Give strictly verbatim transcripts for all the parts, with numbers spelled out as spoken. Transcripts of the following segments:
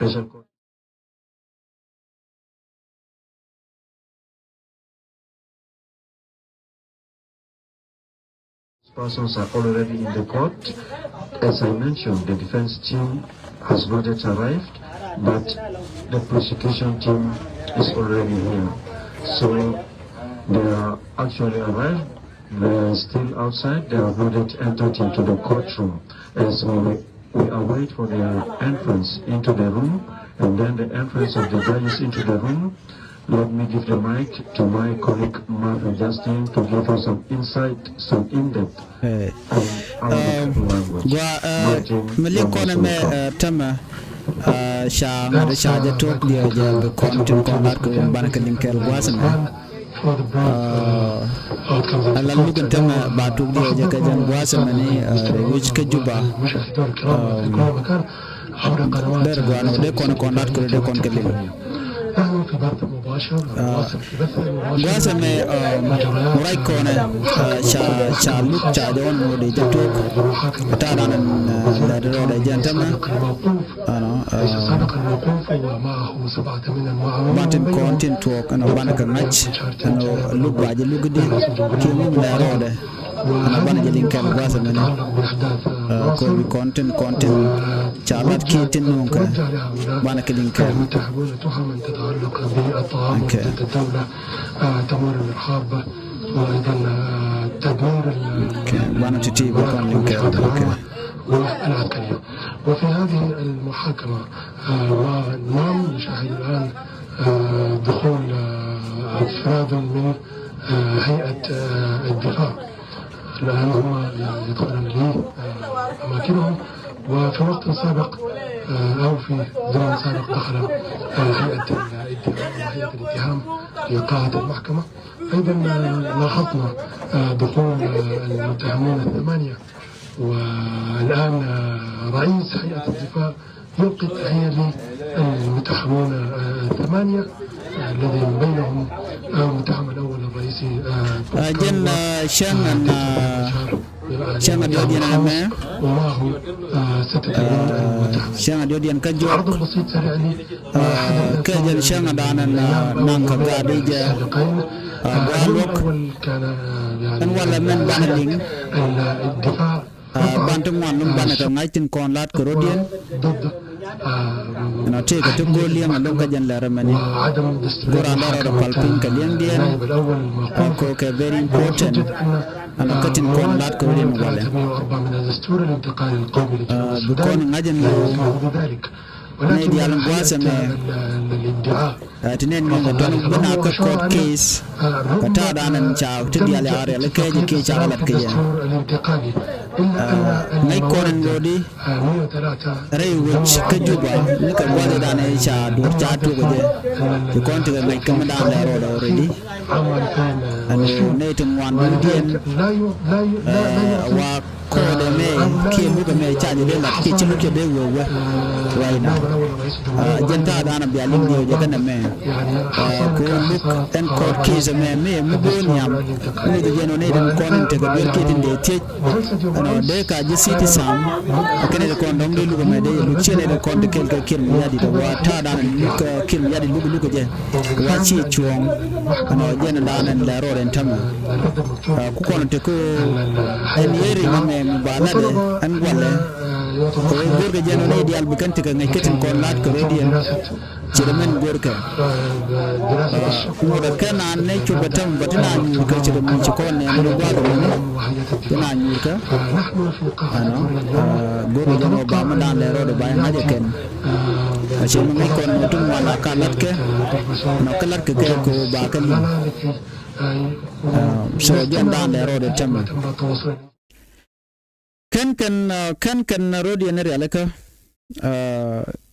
Special Court. Persons are already in the court. As I mentioned, the defense team has not yet arrived, but the prosecution team is already here. So they are actually arrived. They are still outside. They have not yet entered into the courtroom. As we, we await for their entrance into the room, and then the entrance of the judges into the room, let me give the mic to my colleague Martha Justin to give us some insight, some in-depth on Arabic language. Gua, mi liŋ kɔn mɛ tämɛ ca ŋa̱t ca jɛ tok diɛ jɛ bi kɔn tin kɔn lat kɛ wun banɛ kɛ liŋ kɛɛl gua̱a̱th mɛ. Ala luk in tämɛ ba tuk diɛ jɛ kɛ jɛn gua̱a̱th mɛ ni rɛ wi̱c kä Juba. Ber gua̱a̱n wä dee kɔn kɔn lat kɛ dee kɔn kɛ liŋ. Gua̱a̱th ɛmɛ ruac kɔnɛ ca ca luk ca jɛ ɣɔn ŋot i̱ jɛ tok. Ta̱a̱ dan ɛn lɛt rɔɔdɛ jɛn tämɛ. Ɛnɔ ban tin kɔn tin tuɔɔk ɛnɔ banɛ kɛ ŋa̱c ɛnɔ luk ba jɛ luk i̱di kiɛ ŋum lɛt rɔɔdɛ. Ɛnɔ banɛ jɛ liŋ kɛl gua̱a̱th ɛmɛni. Kɛ bi kɔn tin kɔn tin ca lat kiɛ tin nuŋkɛ banɛ kɛ liŋ kɛl. تمويل الإرهاب وأيضا تدمير ال- Banɛ ti̱ti̱ bi kɔn liŋ kɛl. والعسكرية. وفي هذه المحاكمة، آه، ونعم نشاهد الآن، آه، دخول، آه، أفراد من، آه، هيئة، آه، الدفاع. الآن هم يدخلون لي، آه، أماكنهم. وفي وقت سابق، آه، أو في زمن سابق دخل، آه، هيئة الاتهام، هيئة الاتهام لقاعة المحكمة. أيضا، آه، لاحظنا، آه، دخول، آه، المتهمون الثمانية. والآن، آه، رئيس هيئة الدفاع يلقي التحية للمتهمون، آه، الثمانية، آه، الذي من بينهم، آه، المتهم الأول الرئيسي، آه، Ɛ jɛn cäŋ ɛn cäŋ ɛ diɔt yɛn ɛn ɛmɛ. Cäŋ ɛ diɔt yɛn kä juɔk. Kɛ jɛn cäŋ ɛ dan ɛn naŋ kɛ gaat i̱ jɛ gɔaa luɔk. Ɛn walɛ mɛn banɛ liŋ. Ban ti ŋuan lum banɛ kɛ ŋa̱c tin kɔn lat kɛ rɔ̱diɛn. Ɛnɔ tëëkɛ ti go̱o̱r liɛŋ ɛ lo̱ŋ kä jɛn lɛr ɛmɛni. Go̱o̱r an dee rɔɔdɛ pal piny kɛ liɛŋdiɛn. Ɛ kɛ very important. Ɛnɔ kä tin kɔn lat kɛ rɔ̱diɛn walɛ. Bi kɔn ŋa̱c ɛn ɣöö nɛy diaal in gua̱a̱th ɛmɛ. Ɛ ti nɛn ŋi̱n kɛ tɔn bi na kä court case. Kɛ ta̱a̱ dan ɛn ca ti diaal ya riɛl kɛ jɛ kiɛ ca lat kɛ jɛ. Ŋäc kɔn ɛn ɣöö di rɛy wec kä Juba ni kɛ gua̱a̱th dan ɛ ca duɔ̱r ca tuɔk jɛ. Ti kɔn ti kɛ ŋäc kä mi dan lɛ rɔɔdɛ already. Ɛn nɛy ti ŋuan wi̱i̱diɛn. Ɛ wa Kɔɔdɛ mɛ kiɛ lukɛ mɛ ca jɛ dee lat kiɛ ci lukɛ dee wee wee. Right now. Jɛn ta̱a̱ da̱a̱n a bia liŋ diɛw jɛ kɛnɛ mɛ. Kɛ luk ɛn court case mɛ mi mi go̱o̱r nhiam. Mi jɛ jɛn ɔ nɛy tin kɔn in tekɛ duer kiɛ tin dee thiec. Ɛnɔ dee ka ji̱ citizen. Kɛnɛ ti kɔn dɔ̱ŋ dee lukɛ mɛ dee luk ciɛ nɛy ti kɔn ti kɛl kɛ Kiir Mayardit wa ta̱a̱ da̱a̱n a luk Kiir Mayardit luk lukɛ jɛ. Wa ci cuɔ̱ɔ̱ŋ ɛnɔ jɛn da̱a̱n ɛn lɛ rɔɔd ɛn tämɛ. Ku kɔn te ku ɛn yeri ni mɛ mi ba latdɛ ɛn gualɛ. Kɛ wee go̱rkɛ jɛn wä ni diaal bi kɛn tekɛ ŋäc kä tin kɔn lat kɛ rɔ̱diɛn. Ci rɛ mɛn go̱rkɛ. Ŋuɔ̱t ɛ kɛn an nɛ cop ɛ tämɛ bä tin a nyuurkɛ ci rɛ muc ci kɔn nɛn ni gua̱a̱th ɛmɛni. Tin a nyuurkɛ. Ɛnɔ go̱rkɛ jɛn wä ba mi da̱a̱n lɛ rɔɔdɛ ba yɛ ŋa̱c ɛ kɛn. A cɛ mi ŋäc kɔn nɔ ti ŋuan a ka latkɛ. Nɔ kä latkɛ kɛ kɛ wä ba kä liŋ. So jɛn da̱a̱n lɛ rɔɔdɛ tämɛ. Kɛn kɛn kɛn kɛn rɔɔdiɛn rialikä.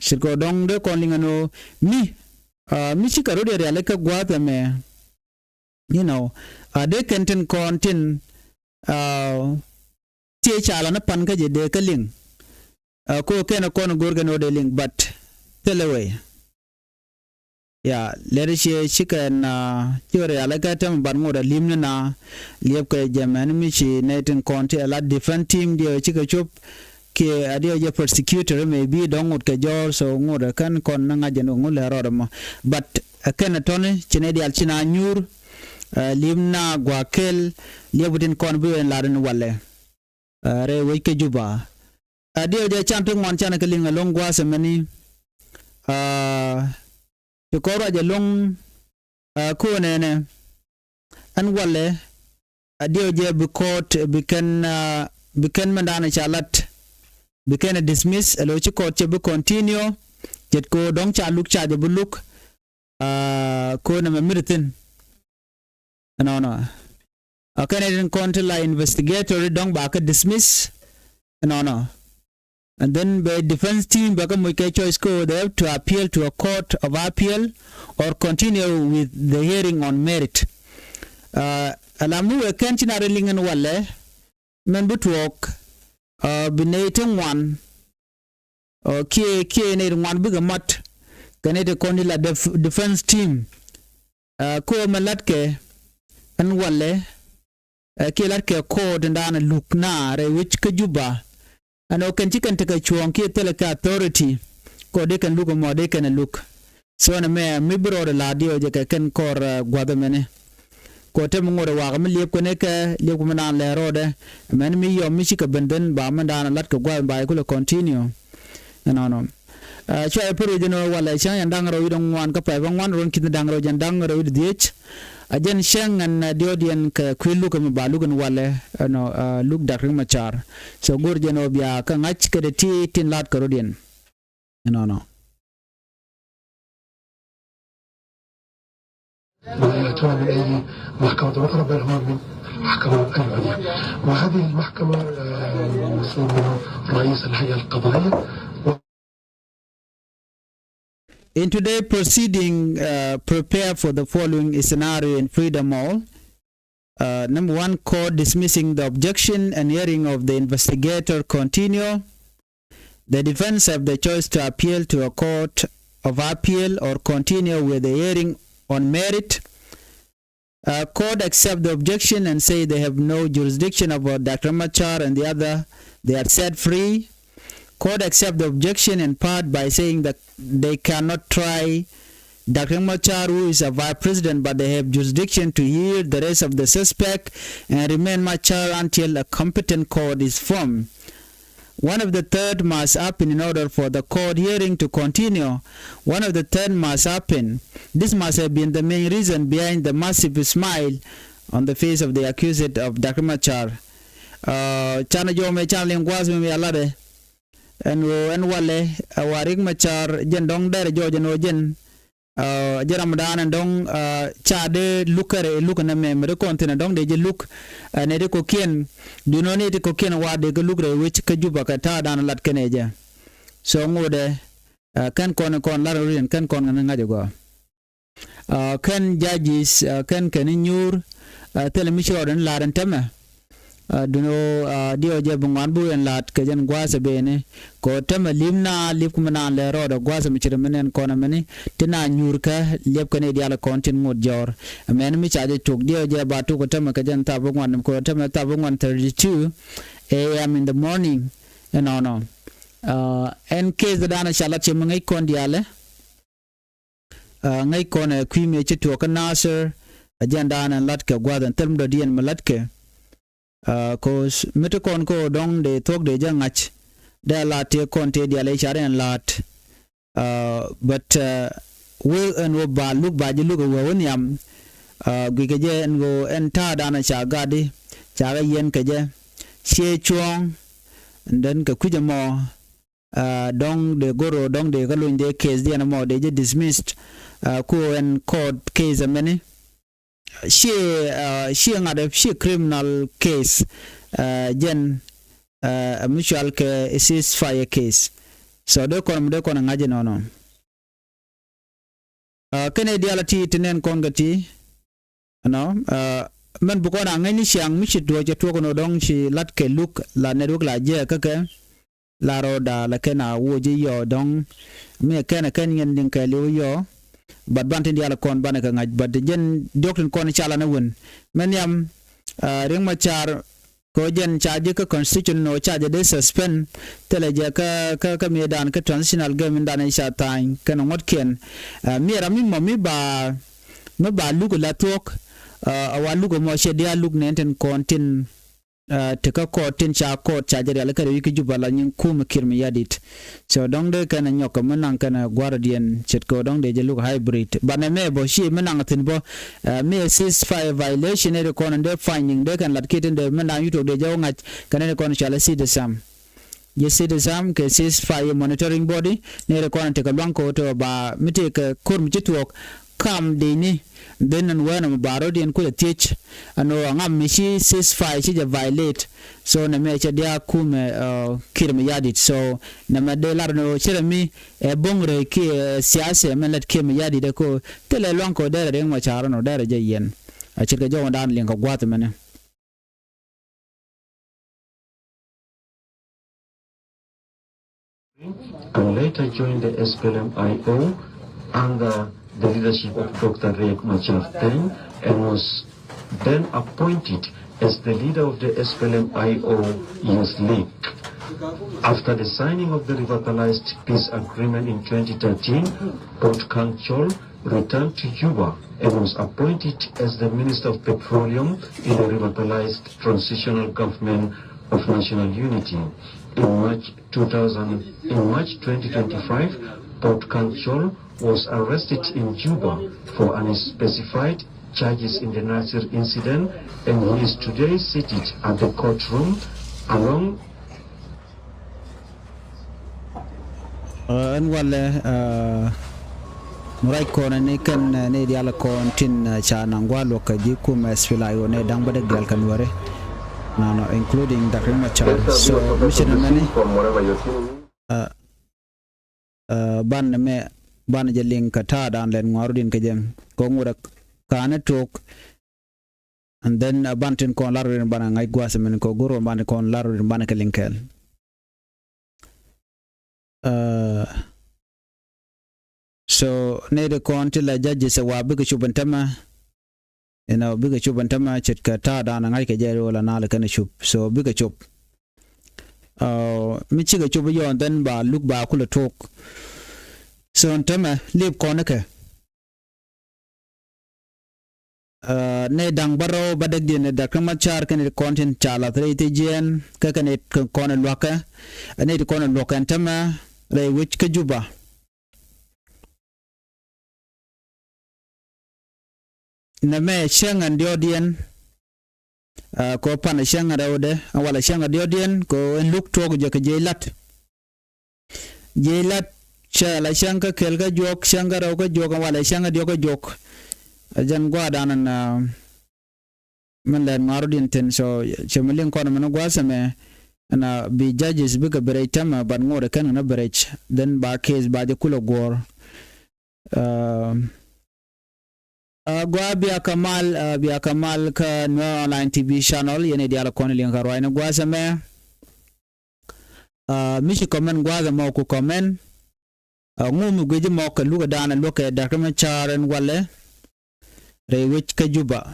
Cirkɛ dɔ̱ŋ dee kɔn liŋ ɛn ɣöö mi mi cikɛ rɔɔdiɛn rialikä gua̱a̱th ɛmɛ. You know, a dee kɛn tin kɔn tin tiee ca la ni pan kä jɛ dee kä liŋ. Ko kɛn kɔn go̱o̱r kɛn ɣöö dee liŋ but thilɛ wee. Ya lɛr ciɛ cikɛ na ci rialikä tämɛ bat ŋot a li̱m ni na liɛpkɛ jɛ mɛn mi ci nɛy tin kɔn ti a la defend team diɛ cikɛ cop. kiɛ a diɛw jɛ prosecutor maybe dɔ̱ŋ ŋot kɛ jɔɔr, so ŋot ɛ kɛn kɔn ni ŋa̱c jɛ ni ŋot lɛ rɔɔdɛ mɔ. But ɛ kɛn ɛ tɔni ci nɛ dial ci na nyuur, ɛ, li̱em na gua̱a̱k kɛl, liɛp wi̱tin kɔn bi ɣän lar in walɛ. Ɛ, rɛy wec kä Juba. Ɛ, diɛw jɛ can ti ŋuan can kɛ liŋ ɛlɔ̱ŋ gua̱a̱th ɛmɛni. Ɛ, ci kɔn ruac ɛlɔ̱ŋ, ɛ, ko̱n ɛnɛ. Ɛn walɛ, ɛ, diɛw jɛ bi kɔɔt, bi kɛn, ɛ, bi kɛn mɛndan ca lat. Bi kɛn ɛ dismiss, ɛ lo̱ ci kɔɔt cɛ bi continue. Ce̱tkɛ dɔ̱ŋ ca luk ca jɛ bi luk. Ɛ, ko̱n ɛmɛ mi ri thi̱n. Ɛnɔnɔ. Ɛ kɛn ɛ tin kɔn ti la investigator dɔ̱ŋ ba kɛ dismiss. Ɛnɔnɔ. And then bɛ defense team bɛ kɛ moc kɛ choice ko, they have to appeal to a court of appeal or continue with the hearing on merit. Ɛ, alam ni wee kɛn ci na ri liŋ ɛn walɛ, mɛn bi tuɔɔk, ɛ, bi nɛy ti ŋuan, ɛ, kiɛ, kiɛ nɛy ti ŋuan bikɛ mat kɛ nɛy ti kɔn ti la def-, defense team. Ɛ, ko mɛ latkɛ ɛn walɛ, ɛ, kiɛ latkɛ court in da̱a̱n luk na rɛy wec kä Juba. Ɛn ɔ kɛn ci kɛn tekɛ cuɔ̱ɔ̱ŋ kiɛ thilɛ kɛ authority. Kɔ dee kɛn luk ɛmɔ dee kɛn ɛ luk. So ɛn ɛmɛ mi bi rɔɔdɛ la̱r diɛw jɛ kɛ kɛn kɔr, ɛ, gua̱th ɛmɛni. Kɔ tɛm ŋot ɛ wakä mi liɛp kɛn ikɛ liɛp kɛ mi naan lɛ rɔɔdɛ. Ɛmɛn mi yɔm mi cikɛ ben dhen ba mi naan lat kɛ gua̱th ba ikulɛ continue. Ɛnɔnɔ. Ɛ, cua i̱ pär wi̱c ɛn ɣöö walɛ cäŋ yɛn da̱ŋ rɛw wi̱cdɛ ŋuan kä pay bä ŋuan ruɔ̱n ki̱n da̱ŋ rɛw jɛn da̱ŋ rɛw wi̱cdɛ dhiec. A jɛn cäŋ ɛn, ɛ, diɔ̱ɔ̱diɛn kɛ kui̱ luk ɛmɛ ba luk ɛn walɛ ɛnɔ, ɛ, luk Dak Riek Machar. So go̱r jɛn ɣöö bia kä ŋa̱c kädɛ ti tin la̱t kä rɔ̱diɛn. Ɛnɔnɔ. ما يأتون من أي محكمة أخرى، بل هو من المحكمة العليا. وهذه المحكمة، آه، المسؤول منها رئيس الهيئة القضائية. In today's proceeding, uh, prepare for the following scenario in Freedom Hall. Uh, number one, court dismissing the objection and hearing of the investigator continue. The defense have the choice to appeal to a court of appeal or continue with the hearing on merit. Uh, court accept the objection and say they have no jurisdiction over Doctor Machar and the other, they are set free. Court accept the objection in part by saying that they cannot try Doctor Machar, who is a vice president, but they have jurisdiction to hear the rest of the suspect and remain Machar until a competent court is formed. One of the third must happen in order for the court hearing to continue. One of the third must happen. This must have been the main reason behind the massive smile on the face of the accused of Doctor Machar. Uh, canɛ jɔmɛ canɛ liŋ gua̱a̱th mi mi alatdɛ. Ɛn ɣöö ɛn walɛ, ɛ, wa Riek Machar jɛn dɔ̱ŋ dɛrɛ jɔɔc ɛn ɣöö jɛn, ɛ, jɛn ramdan ɛn dɔ̱ŋ, ɛ, ca dee luk kärɛ luk ɛn ɛmɛ mi ri kɔn thi̱n ɛ dɔ̱ŋ dee jɛ luk, ɛ, nɛy ti kɔ̱kiɛn. Duundɛ ɣöö nɛy ti kɔ̱kiɛn wa dee kɛ luk rɛy wec kä Juba kɛ ta̱a̱dan lat kɛnɛ jɛ. So ŋotdɛ, ɛ, kɛn kɔn kɔn lar ɣöö riɛn kɛn kɔn ŋa̱c ɛ gɔaa. Ɛ, kɛn judges, ɛ, kɛn kɛn i̱ nyuur, ɛ, thilɛ mi ci rɔɔdɛ ni la̱r ɛn täämɛ. Ɛ, duundɛ ɣöö, ɛ, diɛw jɛ bi ŋuan bi wee ɛn la̱t kɛ jɛn gua̱a̱th ɛ beni. Kɛ ɣöö täämɛ li̱p na li̱p kum naan lɛ rɔɔdɛ gua̱a̱th ɛ mi ci rɛ mi nɛn kɔn ɛmɛni. Ti na nyuurkä liɛpkɛ ni diaal kɔn tin ŋot jɔɔr. Ɛmɛn mi ca jɛ tuk diɛw jɛ ba tuk ɛ täämɛ kɛ jɛn thaap bi ŋuan kɛ ɣöö täämɛ thaap bi ŋuan thirty two A M in the morning. Ɛnɔnɔ. Ɛ, ɛn case dan ɛ ca lat ci mi ŋäc kɔn diaalɛ. Ɛ, ŋäc kɔn ɛ kui̱ mëë ci tuɔɔk kä Nasir, ɛ jɛn daanɛ la̱tkɛ gua̱a̱th ɛn thil mi dɔ̱diɛn mi la̱tkɛ. Ɛ, 'cause mi ti kɔn kä ɣöö dɔ̱ŋ dee thuɔ̱k dee jɛ ŋa̱c, dee la̱t tëë kɔn tëë diaal ëë car ɛn la̱t. Ɛ, but, ɛ, wee ɛn ɣöö ba luk ba ji̱ luk ɛ wee wä nhiam. Ɛ, gui̱kɛ jɛ ɛn ɣöö ɛn ta̱a̱ daanɛ ca gatdi, ca kɛ yɛn kɛ jɛ. Ciɛ cuɔ̱ɔ̱ŋ, and then kɛ kui̱c ɛmɔ, ɛ, dɔ̱ŋ dee go̱r ɣöö dɔ̱ŋ dee kä lony dee case diɛn ɛmɔ dee jɛ dismissed, ɛ, ku ɛn court case ɛmɛni. Ciɛ, ɛ, ciɛ ŋa̱t ɛ ciɛ criminal case, ɛ, jɛn, ɛ, ɛ mi cual kɛ ceasefire case. So dee kɔn mi dee kɔn ɛ ŋa̱c ɛnɔnɔ. Ɛ, kɛnɛ diaal a ti ti nɛn kɔn kɛ ti. Ɛnɔ, ɛ, mɛn bi kɔn a ŋäcni ciaŋ mi ci duɔ̱ɔ̱c cɛ tuɔk ɛn ɣöö dɔ̱ŋ ci la̱t kɛ luk la network la jiɛɛk kä kɛ. La rɔɔda la kɛn a woc i̱ yɔɔ dɔ̱ŋ. Mi ɛ kɛn ɛ kɛn yɛn liŋ kɛɛliw i̱ yɔɔ. But ban tin diaal kɔn banɛ kɛ ŋa̱c. But jɛn diɔ̱k tin kɔn ca lan ɛ wen. Mɛn nhiam, ɛ, Riek Machar Kɛ ɣöö jɛn ca ji̱ kä constitution ni ɣöö ca jɛ dee suspend, thilɛ jɛ kä, kä, kä mëëdan kä transitional government dan ca tha̱a̱ny kɛnɛ ŋuɔ̱tkiɛn. Ɛ, mi ram mi mɔ mi ba, mi ba luk la thuɔ̱k, ɛ, a wa luk mɔ cɛ diaal luk nɛn tin kɔn tin, ɛ, ti kä kɔɔt tin ca kɔɔt ca jɛ rial kä rɛy wi̱c kä Juba la nyin kumɛ Kiir Mayardit. So dɔ̱ŋ dee kɛn ɛ nyɔk kɛ mi naŋ kɛn ɛ gua̱rdiɛn ce̱tkɛ dɔ̱ŋ dee jɛ luk hybrid. Banɛ mɛ bä ci mi naŋ thi̱n bä, ɛ, mi ɛ ceasefire violation ɛ ri kɔn in dee finding dee kɛn lat kiɛ tin dee mi naŋ yutok dee jɛ wä ŋa̱c kɛn ɛ ri kɔn cɔal ɛ CITESAM. Jɛ CITESAM kɛ ceasefire monitoring body ni ri kɔn tekɛ luaŋ kɛ ɣöö tɔ ba mi tekɛ ko̱r mi ci tuɔɔk kam dee ni dee nɛn wee nɔmɔ ba rɔ̱diɛn kulɛ thiec. Ɛn ɣöö aŋa mi ci ceasefire ci jɛ violate. So nɛmɛ cɛ diaal kumɛ, ɛ, Kiir Mayardit. So nɛmɛ dee lar ni ɣöö ci rɛ mi ɛ bo̱ŋ rɛy kiɛ, ɛ, siasa mɛn lät Kiir Mayardit ɛ ko thilɛ luaŋ kɛ ɣöö derɛ Riek Machar ɛn ɣöö derɛ jɛ yɛn. A ce̱tkɛ jɔwädan liŋ kɛ gua̱a̱th mɛnɛ. And later joined the S P L M I O under the leadership of Doctor Riek Machar Teny and was then appointed as the leader of the S P L M I O Youth League. After the signing of the revitalized peace agreement in twenty thirteen, Paul Kang Chol returned to Juba and was appointed as the Minister of Petroleum in the revitalized transitional government of national unity. In March two thousand, in March twenty twenty-five, Paul Kang Chol was arrested in Juba for unspecified charges in the Nasir incident, and he is today seated at the courtroom along Ɛ, ɛn walɛ, ɛ, mi ruac kɔn ni kɛn, ɛ, ni diaal kɔn tin, ɛ, ca naŋ gua̱a̱ luɔk kɛ ji̱ kumɛ S P L M I O ni da̱ŋ bädäk diaal kɛ Nuääri. Nɔnɔ, including Doctor Riek Machar. So mi ci nɛmɛ ni, ɛ, ɛ, banɛ mɛ, banɛ jɛ liŋ kɛ ta̱a̱dan lɛn ŋua̱rudin kɛ jɛ. Kɛ ŋuɔ̱t ɛ ka̱n ɛ tok. And then, uh, banɛ tin kɔn lar rin banɛ ŋa̱c gua̱a̱th mɛn kɛ go̱r banɛ kɔn lar rin banɛ kɛ liŋ kɛɛl. Uh, so nɛy ti kɔn ti la judges ɛ wa bikɛ cup ɛn tämɛ. You know, bikɛ cup ɛn tämɛ ce̱tkɛ ta̱a̱dan ɛ ŋa̱c kɛ jɛ ri wala nal kɛn cup. So bikɛ cup. Uh, mi cikɛ cup yɔn then ba luk ba kulɛ tok. So ɛn tämɛ lip kɔn kɛ. Ɛ, nɛy da̱ŋ bärɔw bädäkdiɛn ni Doctor Riek Machar kɛnɛ ti kɔn tin ca la̱th rɛy ti jiɛɛn kä kɛnɛ ti kɔn lua̱kä. Ɛ, nɛy ti kɔn lua̱kä ɛn tämɛ rɛy wec kä Juba. Nɛmɛ cäŋ ɛn diɔ̱ɔ̱diɛn. Ɛ, kɔ pan cäŋ rɛwdɛ, ɛ, walɛ cäŋ diɔ̱ɔ̱diɛn, kɔ ɛn luk tuɔɔk jɛ kɛ jiɛc la̱t. Jiɛc la̱t, cɛ la cäŋ kä kɛl kä juɔk, cäŋ kä rɛw kä juɔk, ɛ walɛ cäŋ diɔ̱k kä juɔk. Ɛ jɛn gua̱a̱dan ɛn, ɛ, min lɛt ŋua̱rudin thi̱n, so cɛ mi liŋ kɔn min gua̱a̱th ɛmɛ, ɛn, ɛ, bi judges bikɛ bi rɛc tämɛ, but ŋot ɛ kɛn kɛn bi rɛc. Then ba case ba jɛ kulɛ guɔ̱ɔ̱r. Ɛ, Ɛ, gua bia kɛ mal, ɛ, bia kɛ mal kä Nuer Online T V channel, yɛn i̱ diaal kɔn liŋ kä ruacni gua̱a̱th ɛmɛ. Ɛ, mi ci comment gua̱a̱th ɛmɔ ku comment. Ɛ, ŋu mi guic mɔ kɛ luk ɛ da̱a̱n ɛ luɔ̱k kɛ Doctor Riek Machar ɛn walɛ rɛy wec kä Juba.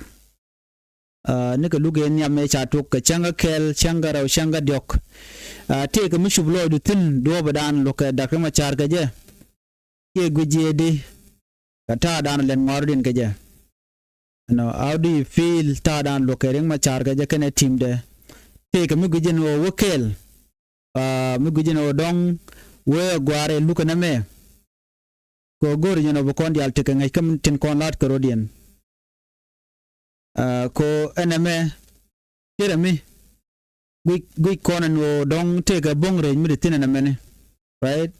Ɛ, nikɛ luk ɛ nhiam ɛ ca tok kɛ cäŋ kä kɛl, cäŋ kä rɛw, cäŋ kä diɔ̱k. Ɛ, tëëkɛ mi cup lɔcdu thi̱n duɔ̱ɔ̱p ɛ da̱a̱n luɔ̱k kɛ Doctor Riek Machar kɛ jɛ. Kiɛ guic jiɛɛdi kɛ ta̱a̱dan lɛn ŋɔ̱a̱rudin kɛ jɛ. You know, how do you feel ta̱a̱dan luɔ̱k kɛ Riek Machar kɛ jɛ kɛnɛ teamdɛ? Tëëkɛ mi guic jɛn ɣöö wä kɛɛl. Aa, mi guic jɛn ɣöö dɔ̱ŋ wee gua̱a̱r ɛ lukɛ nɛmɛ. Kɛ ɣöö go̱o̱ri jɛn ɣöö bi kɔn diaal tekɛ ŋäc kä min tin kɔn la̱t kɛ rɔ̱diɛn. Aa, kɛ ɣöö ɛn ɛmɛ cɛ rɛ mi guic, guic kɔn ɛn ɣöö dɔ̱ŋ tëëkɛ bo̱ŋ rɛc mi te thi̱n ɛn ɛmɛni. Right?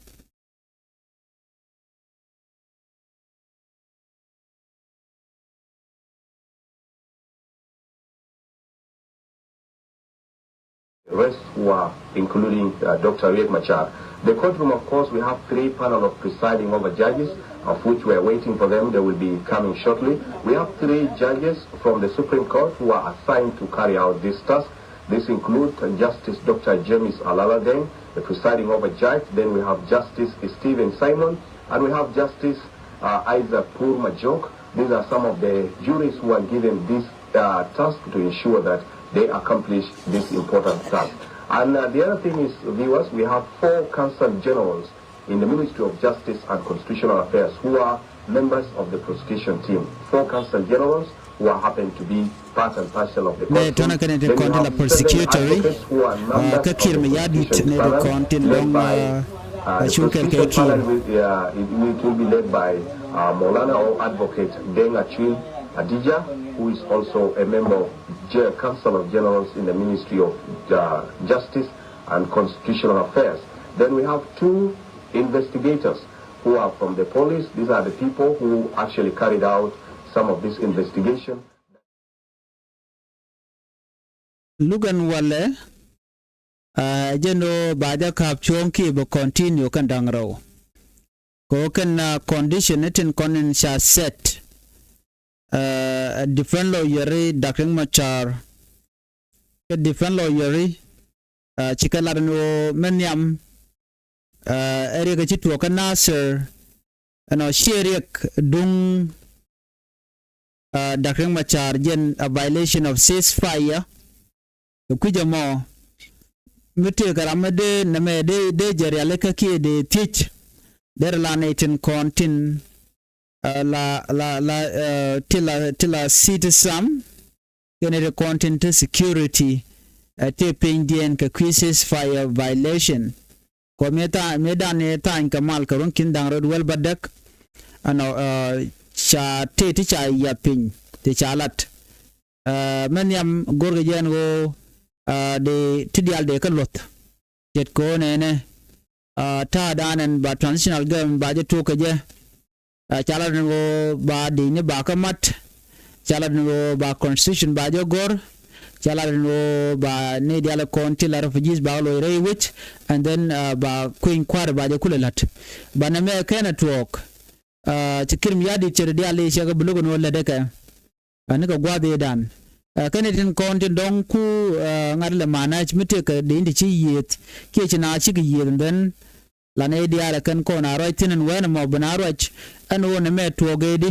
The rest were including, uh, Doctor Riek Machar. The courtroom, of course, we have three panel of presiding over judges, of which we are waiting for them. They will be coming shortly. We have three judges from the Supreme Court who are assigned to carry out this task. This includes Justice Doctor James Alala Deng, the presiding over judge. Then we have Justice Stephen Simon, and we have Justice, uh, Isaac Pur Majok. These are some of the jurists who are given this, uh, task to ensure that they accomplish this important task. And uh, the other thing is, viewers, we have four consul generals in the Ministry of Justice and Constitutional Affairs who are members of the prosecution team. Four consul generals who are happen to be part and parcel of the court. Nɛ tɔnä kɛn tin kɔn tin la prosecutory kä Kiir Mayardit nɛ ri kɔn tin dɔŋ a cukɛl kɛ Kiir. It will be led by uh, Maulana or Advocate Deng Achwil Adija, who is also a member of Ge- Council of Generals in the Ministry of uh, Justice and Constitutional Affairs. Then we have two investigators who are from the police. These are the people who actually carried out some of this investigation. Luk ɛn walɛ, ɛ jɛn ɣöö ba jɛ ka̱p cuɔ̱ɔ̱ŋ kiɛ bɛ continue kɛn da̱ŋ rɛw. Kɛ ɣöö kɛn condition ni tin kɔn in ca set, ɛ defense lawyer i̱ Dak Riek Machar, kɛ defense lawyer i̱, ɛ cikɛ lat ɛn ɣöö mɛ nhiam, ɛ riɛk ɛ ci tuɔɔk kä Nasir, ɛnɔ ciɛ riɛk duŋ, ɛ Dak Riek Machar, jɛn a violation of ceasefire. Kɛ kui̱c ɛmɔ mi tëëkɛ ram mi dee nɛmɛ dee dee jɛ rialikä kiɛ dee thiec. Derɛ la nɛy tin kɔn tin, ɛ la la la ɛ ti la ti la citizen kɛnɛ ti kɔn tin ti security, ɛ ti pinydiɛn kɛ kui̱ ceasefire violation. Kɔ mëë tha̱a̱ny mëë dan ni tha̱a̱ny kɛ mal kɛ ruɔ̱n ki̱n da̱ŋ rɛw wäl bädäk. Ɛnɔ ɛ ca tëë ti ca yath piny ti ca lat. Ɛ mɛ nhiam go̱rkɛ jɛ ɛn ɣöö ɛ dee ti diaal dee kä luɔ̱th. Ce̱tkɛ ɣöö nɛnɛ ɛ ta̱a̱dan ɛn ba transitional government ba jɛ tuɔk kɛ jɛ. Ɛ ca lat ni ɣöö ba dicni ba kä mat. Ca lat ni ɣöö ba constitution ba jɛ gɔ̱r. Ca lat ni ɣöö ba ni diaal kɔn ti la refugees ba kä luɔc rɛy wec. And then ɛ ba kueny kua̱r ba jɛ kulɛ la̱t. Ba nɛmɛ kɛn ɛ tuɔɔk. Ɛ ci Kiir Mayardit cɛ ti diaal i̱ cɛ kɛ bi lo̱k ni ɣöö lätdɛ kɛ. Ɛ ni kɛ gua̱a̱th i̱dan ɛ kɛn i̱ tin kɔn tin dɔ̱ŋ ku ɛ ŋa̱t lɛ manage mi tëëkɛ dee in ti ci yiëëth kiɛ ci na cikɛ yiëëth. And then la nɛy diaal ɛ kɛn kɔn a ruac thi̱n ɛn wɛn ɛmɔ bi na ruac ɛn ɣöö nɛmɛ tuɔɔk ëëdi.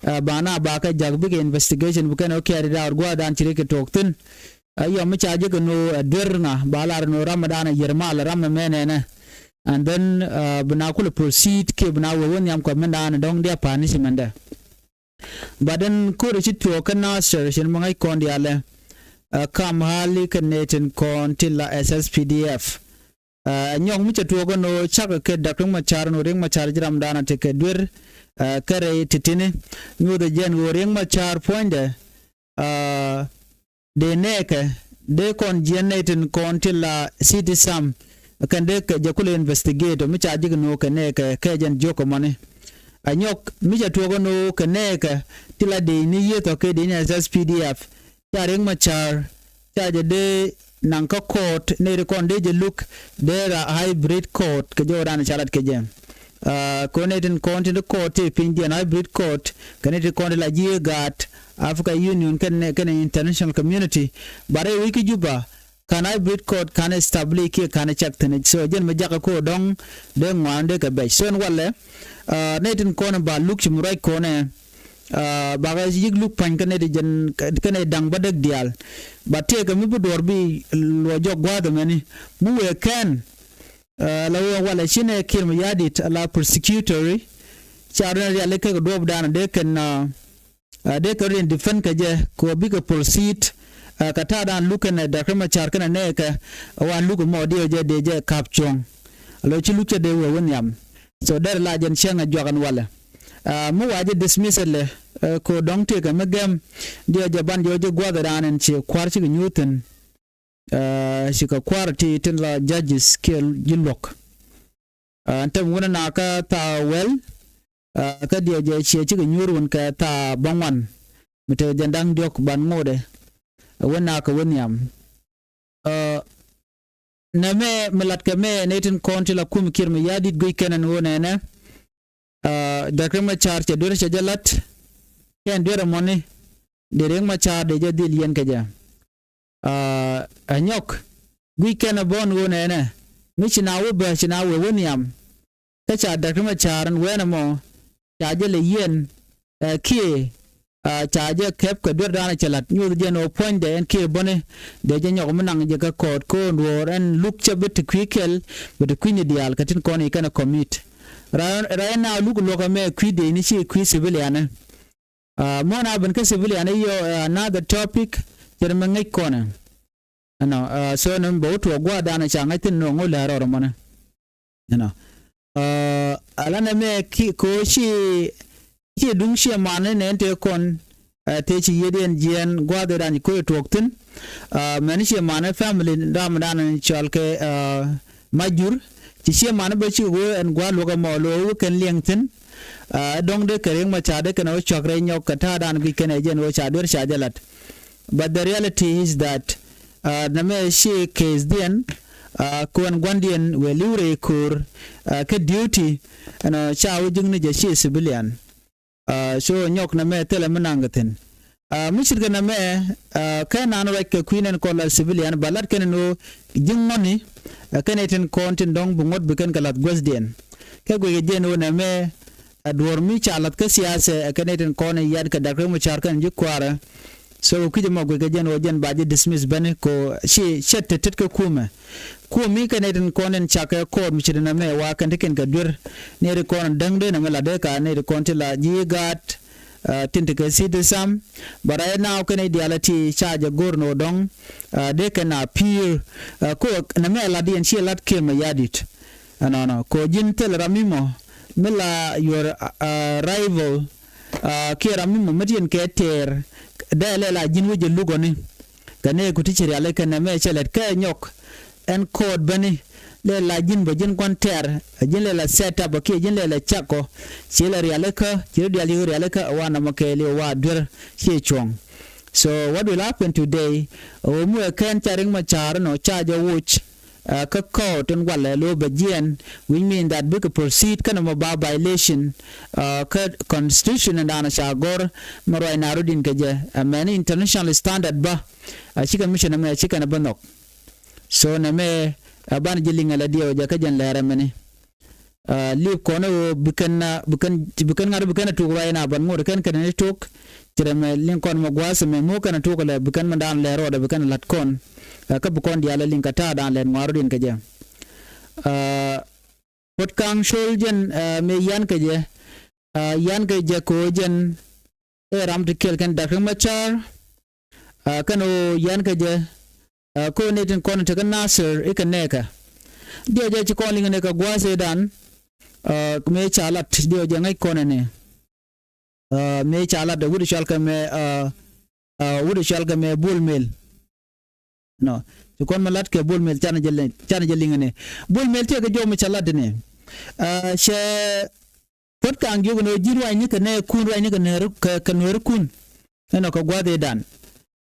Ɛ ba na ba kɛ ja̱k bikɛ investigation bi kɛn ɣöö carried out gua̱a̱thdan ci ri kɛ tuɔɔk thi̱n. Ɛ yɔm mi ca jek ɛn ɣöö ɛ duer ŋa ba lar ɛn ɣöö ramdan ɛ yier mal ɛ ram ɛmɛ nɛnɛ. And then ɛ bi na kulɛ proceed kiɛ bi na wee wä nhiam kɔmɛndan ɛ dɔ̱ŋ diɛ punishment dɛ. But ɛn ko̱ri ci tuɔɔk kä Nasir cin mi ŋäc kɔn diaalɛ. Ɛ kam hali kɛ nɛy tin kɔn tin la S S P D F. Ɛ nyɔk mi cɛ tuɔɔk ɛn ɣöö cakɛ kɛ Dak Riek Machar ɛn ɣöö Riek Machar ji̱ ramdan a tekɛ duer. Ɛ kɛ rɛy ti̱ti̱ni nyuuth ɛ jɛn ɣöö Riek Machar puɔ̱nydɛ. Ɛ dee nɛɛkɛ dee kɔn jiɛn nɛy tin kɔn ti la citizen. Kɛn dee kɛ jɛ kulɛ investigate mi ca ji̱k no̱o̱k kɛ nɛɛkɛ kɛ jɛn jiök kɛ mɔni. Ɛ nyɔk mi cɛ tuɔɔk ɛ no̱o̱k kɛ nɛɛkɛ ti la dee ni yiëth ɔ kɛ dee ni S S P D F. Ca Riek Machar ca jɛ dee naŋ kä court nɛy ti kɔn dee jɛ luk dee ra hybrid court kɛ jɔwdan ca lat kɛ jɛ. Ɛ kɔn nɛy tin kɔn tin ti court ti pinydiɛn hybrid court kɛ nɛy ti kɔn ti la ji̱ gaat Africa Union kɛn kɛn international community. But ɛ wi̱c kä Juba ka̱n hybrid court ka̱n establish kiɛ ka̱n cak thi̱n. So jɛn mi jakä ko̱o̱r dɔ̱ŋ dee ŋuan dee kɛ bɛc. So ɛn walɛ ɛ nɛy tin kɔn ba luk ci mi ruac kɔnɛ. Ɛ bakɛ yi̱k luk pa̱ny kɛnɛ ti jɛn kɛnɛ da̱ŋ bädäk diaal. Ba tëëkɛ mi bi duɔ̱ɔ̱r bi luɔ jɔk gua̱a̱th ɛmɛni mi wëë kɛn. Ɛ la wëë walɛ cinɛ Kiir Mayardit ala prosecutory. Ca run riali kɛ kɛ duɔ̱ɔ̱pdan dee kɛn ɛ dee kɛ run defend kɛ jɛ kɛ wä bikɛ proceed. Ɛ kɛ ta̱a̱dan luk kɛnɛ Dak Riek Machar kɛnɛ nɛɛkɛ ɛ wan luk ɛmɔ diɛ jɛ dee jɛ ka̱p cuɔ̱ŋ. Alo ci luk cɛ dee wëë wä nhiam. So derɛ la jɛn cäŋ ɛ juak ɛn walɛ. Ɛ mi wa jɛ dismiss ɛlɛ ɛ ko̱ dɔ̱ŋ tëëkɛ mi gɛm. Diɛ jɛ ban jɔɔc jɛ gua̱th ɛ raan ɛn ci kua̱r cikɛ nyuuth thi̱n. Ɛ cikɛ kua̱r ti tin la judges kiɛ ji̱ luɔ̱k. Ɛ ɛn tɛm wunɛ na kä thaak wäl. Ɛ kä diɛ jɛ ciɛ cikɛ nyuur wun kɛ thaak bäŋuan. Mi tekɛ jɛn da̱ŋ diɔ̱k ban ŋotdɛ. Ɛ wun na kɛ wä nhiam. Ɛ nɛmɛ mi latkɛ mɛ nɛy tin kɔn ti la kum Kiir Mayardit guic kɛn ɛn ɣöö nɛnɛ. Ɛ Dak Riek Machar cɛ duer cɛ jɛ la̱t. Kɛn duer ɛmɔni dee Riek Machar dee jɛ dhil yiɛn kɛ jɛ. Ɛ ɛ nyɔk guic kɛn ɛ bä ɛn ɣöö nɛnɛ mi ci na wä bä ci na wee wä nhiam. Kä ca Dak Riek Machar ɛn wɛn ɛmɔ ca jɛ lɛ yiɛn ɛ kiɛ Ca jɛ kɛp kɛ duer danɔ cɛ la̱t nyuuth jɛn ɣöö puɔ̱nydɛ ɛn kiɛ bäni dee jɛ nyɔk mi naŋ jɛ kɛ kɔɔt ko̱o̱n duɔ̱ɔ̱r ɛn luk cɛ bi ti kui̱ kɛl bi ti kui̱ni diaal kɛ tin kɔn i̱ kɛn ɛ commit. Right now luk luɔk ɛmɛ kui̱ dee ni ci kui̱ civilian. Mɔn a ben kä civilian i̱ yɔ another topic cɛ ri mi ŋäc kɔnɛ. Ɛnɔ so ni bɛ wä tuɔɔk gua̱a̱r danɔ ca ŋäc thin ni ŋo̱ lɛ̈ɛ̈r rɔɔr mɔnɛ. Ɛnɔ ala nɛmɛ ki ko̱ ci ci duŋ ciɛ man ni nɛn tëë kɔn tëë ci yiëëdiɛn jiɛɛn gua̱a̱th ëë dan ci ko̱ tuɔɔk thi̱n. Mɛn ciɛ man ni family ram dan cɔal kɛ Majur ci ciɛ man ni bä ci wee ɛn gua̱a̱th luɔk ɛmɔ lo̱o̱ wee kɛn liɛŋ thi̱n. Dɔ̱ŋ dee kɛ riŋ ma ca dee kɛn wä cuak rɛy nyɔk kɛ ta̱a̱ dan guic kɛn ɛ jɛn wee ca duer ca jɛ lat. But the reality is that nɛmɛ ci case diɛn kuɛn gua̱ndiɛn wëë li̱w rɛy ko̱o̱r kä duty ɛnɔ ca wä ji̱kni jɛ ci civilian. So nyɔk nɛmɛ thilɛ mi naŋ kɛ thi̱n. Mi ce̱tkɛ nɛmɛ kɛ naan ruac kɛ kui̱ nɛn kɔn la civilian ba lat kɛn ni ɣöö ji̱ ŋɔ̱ni kɛn i̱ tin kɔn tin dɔ̱ŋ bi ŋuɔ̱t bi kɛn kɛ la̱th guäthdiɛn. Kɛ guic kɛ jiɛn ɣöö nɛmɛ ɛ duɔ̱ɔ̱r mi ca la̱th kä siasɛ ɛ kɛn i̱ tin kɔn i̱ yat kɛ dak rem car kɛn ji̱ kuaarä. So kui̱c ɛmɔ guic kɛ jɛn ɣöö jɛn ba ji̱ dismiss bäni ko ci cɛ tet tet kɛ kumɛ. Kuɔ̱mi kɛn i̱ tin kɔn in cakɛ kɔɔt mi ci ri nɛmɛ wa kɛn ti kɛn kɛ duer ni ri kɔn däŋ dee nɛmɛ la dee ka ni ri kɔn ti la ji̱ gaat. Tin ti kɛ citizen but right now kɛn i̱ diaal ɛ ti ca jɛ go̱r ni ɣöö dɔ̱ŋ dee kɛn a pi̱i̱r. Ko nɛmɛ la diɛn ci lat kiɛmɛ yadit. Ɛnɔnɔ ko ji̱n thil ram mi mɔ mi la your rival kiɛ ram mi mɔ mi tiɛn kɛ tɛɛr dee lɛ la ji̱n wecɛ lukɔni. Kɛ nɛɛku ti ci riali kɛ nɛmɛ cɛ lɛt kɛ nyɔk ɛn kɔɔt bäni lɛ la ji̱n bä ji̱n gua̱n tɛɛr. Ji̱n lɛ la set up kiɛ ji̱n lɛ la cakɔ ci lɛ riali kä ci ri dial yik riali kä wa nɔmɔ kɛɛli wa duer ci cuɔ̱ŋ. So what will happen today? Ɣöö mi wee kɛn ca riŋ ma ca̱r nɔ ca jɛ woc kä kɔɔt in walɛ lo̱o̱ bɛ jiɛn, which mean that bikɛ proceed kɛnɛ mɔ ba violation kä constitution in da̱a̱n ca gɔ̱r. Mɛ ruac na rut in kɛ jɛ ɛmɛni international standard bä. Cikɛ mission ɛmɛ cikɛ nɛ bä nhɔk. So nɛmɛ ɛ ban ji̱ liŋ ɛlɛ diɛw jɛ kä jɛn lɛɛr ɛmɛni. Lip kɔn ɛ ɣöö bi kɛn bi kɛn bi kɛn ŋa̱t bi kɛn ɛ tuk ruac na ban ŋot kɛn kɛn ni tuk. Ci rɛmɛ liŋ kɔn mɛ gua̱a̱th mɛ ŋo̱o̱k kɛn ɛ tuk lɛ bi kɛn mɛ da̱a̱n lɛɛr rɔɔdɛ bi kɛn ɛ la̱t kɔn. Kä bi kɔn diaal ɛ liŋ kɛ ta̱a̱ da̱a̱n lɛɛr ŋua̱r rɔ̱diɛn kɛ jɛ. Puɔ̱t Kaŋ Col jɛn mëë yian kɛ jɛ. Yian kɛ jɛ ko̱ jɛn ëë ram ti kiɛl kɛn Dak Riek Machar. Kɛn ɣöö yian kɛ jɛ ko̱ ni tin kɔn tekɛ Nasir ikɛ nɛɛkɛ. Diɛ jɛ ci kɔn liŋ ni kɛ gua̱a̱th ëëdan. Mëë ca lat diɛ jɛ ŋäc kɔn ni mëë ca lat wut cɔal kɛ mɛ wut cɔal kɛ mɛ Bol Mel. Nɔ ci kɔn mɛ lat kɛ Bol Mel canɛ jɛ liŋ ni Bol Mel tiɛ kɛ jɔw mi ca lat ni. Cɛ Puɔ̱t Kaŋ jiök ni ji̱n ruacni kɛ nɛɛkun ruacni kɛ nueerikun. Ɛnɔ kɛ gua̱th ëëdan.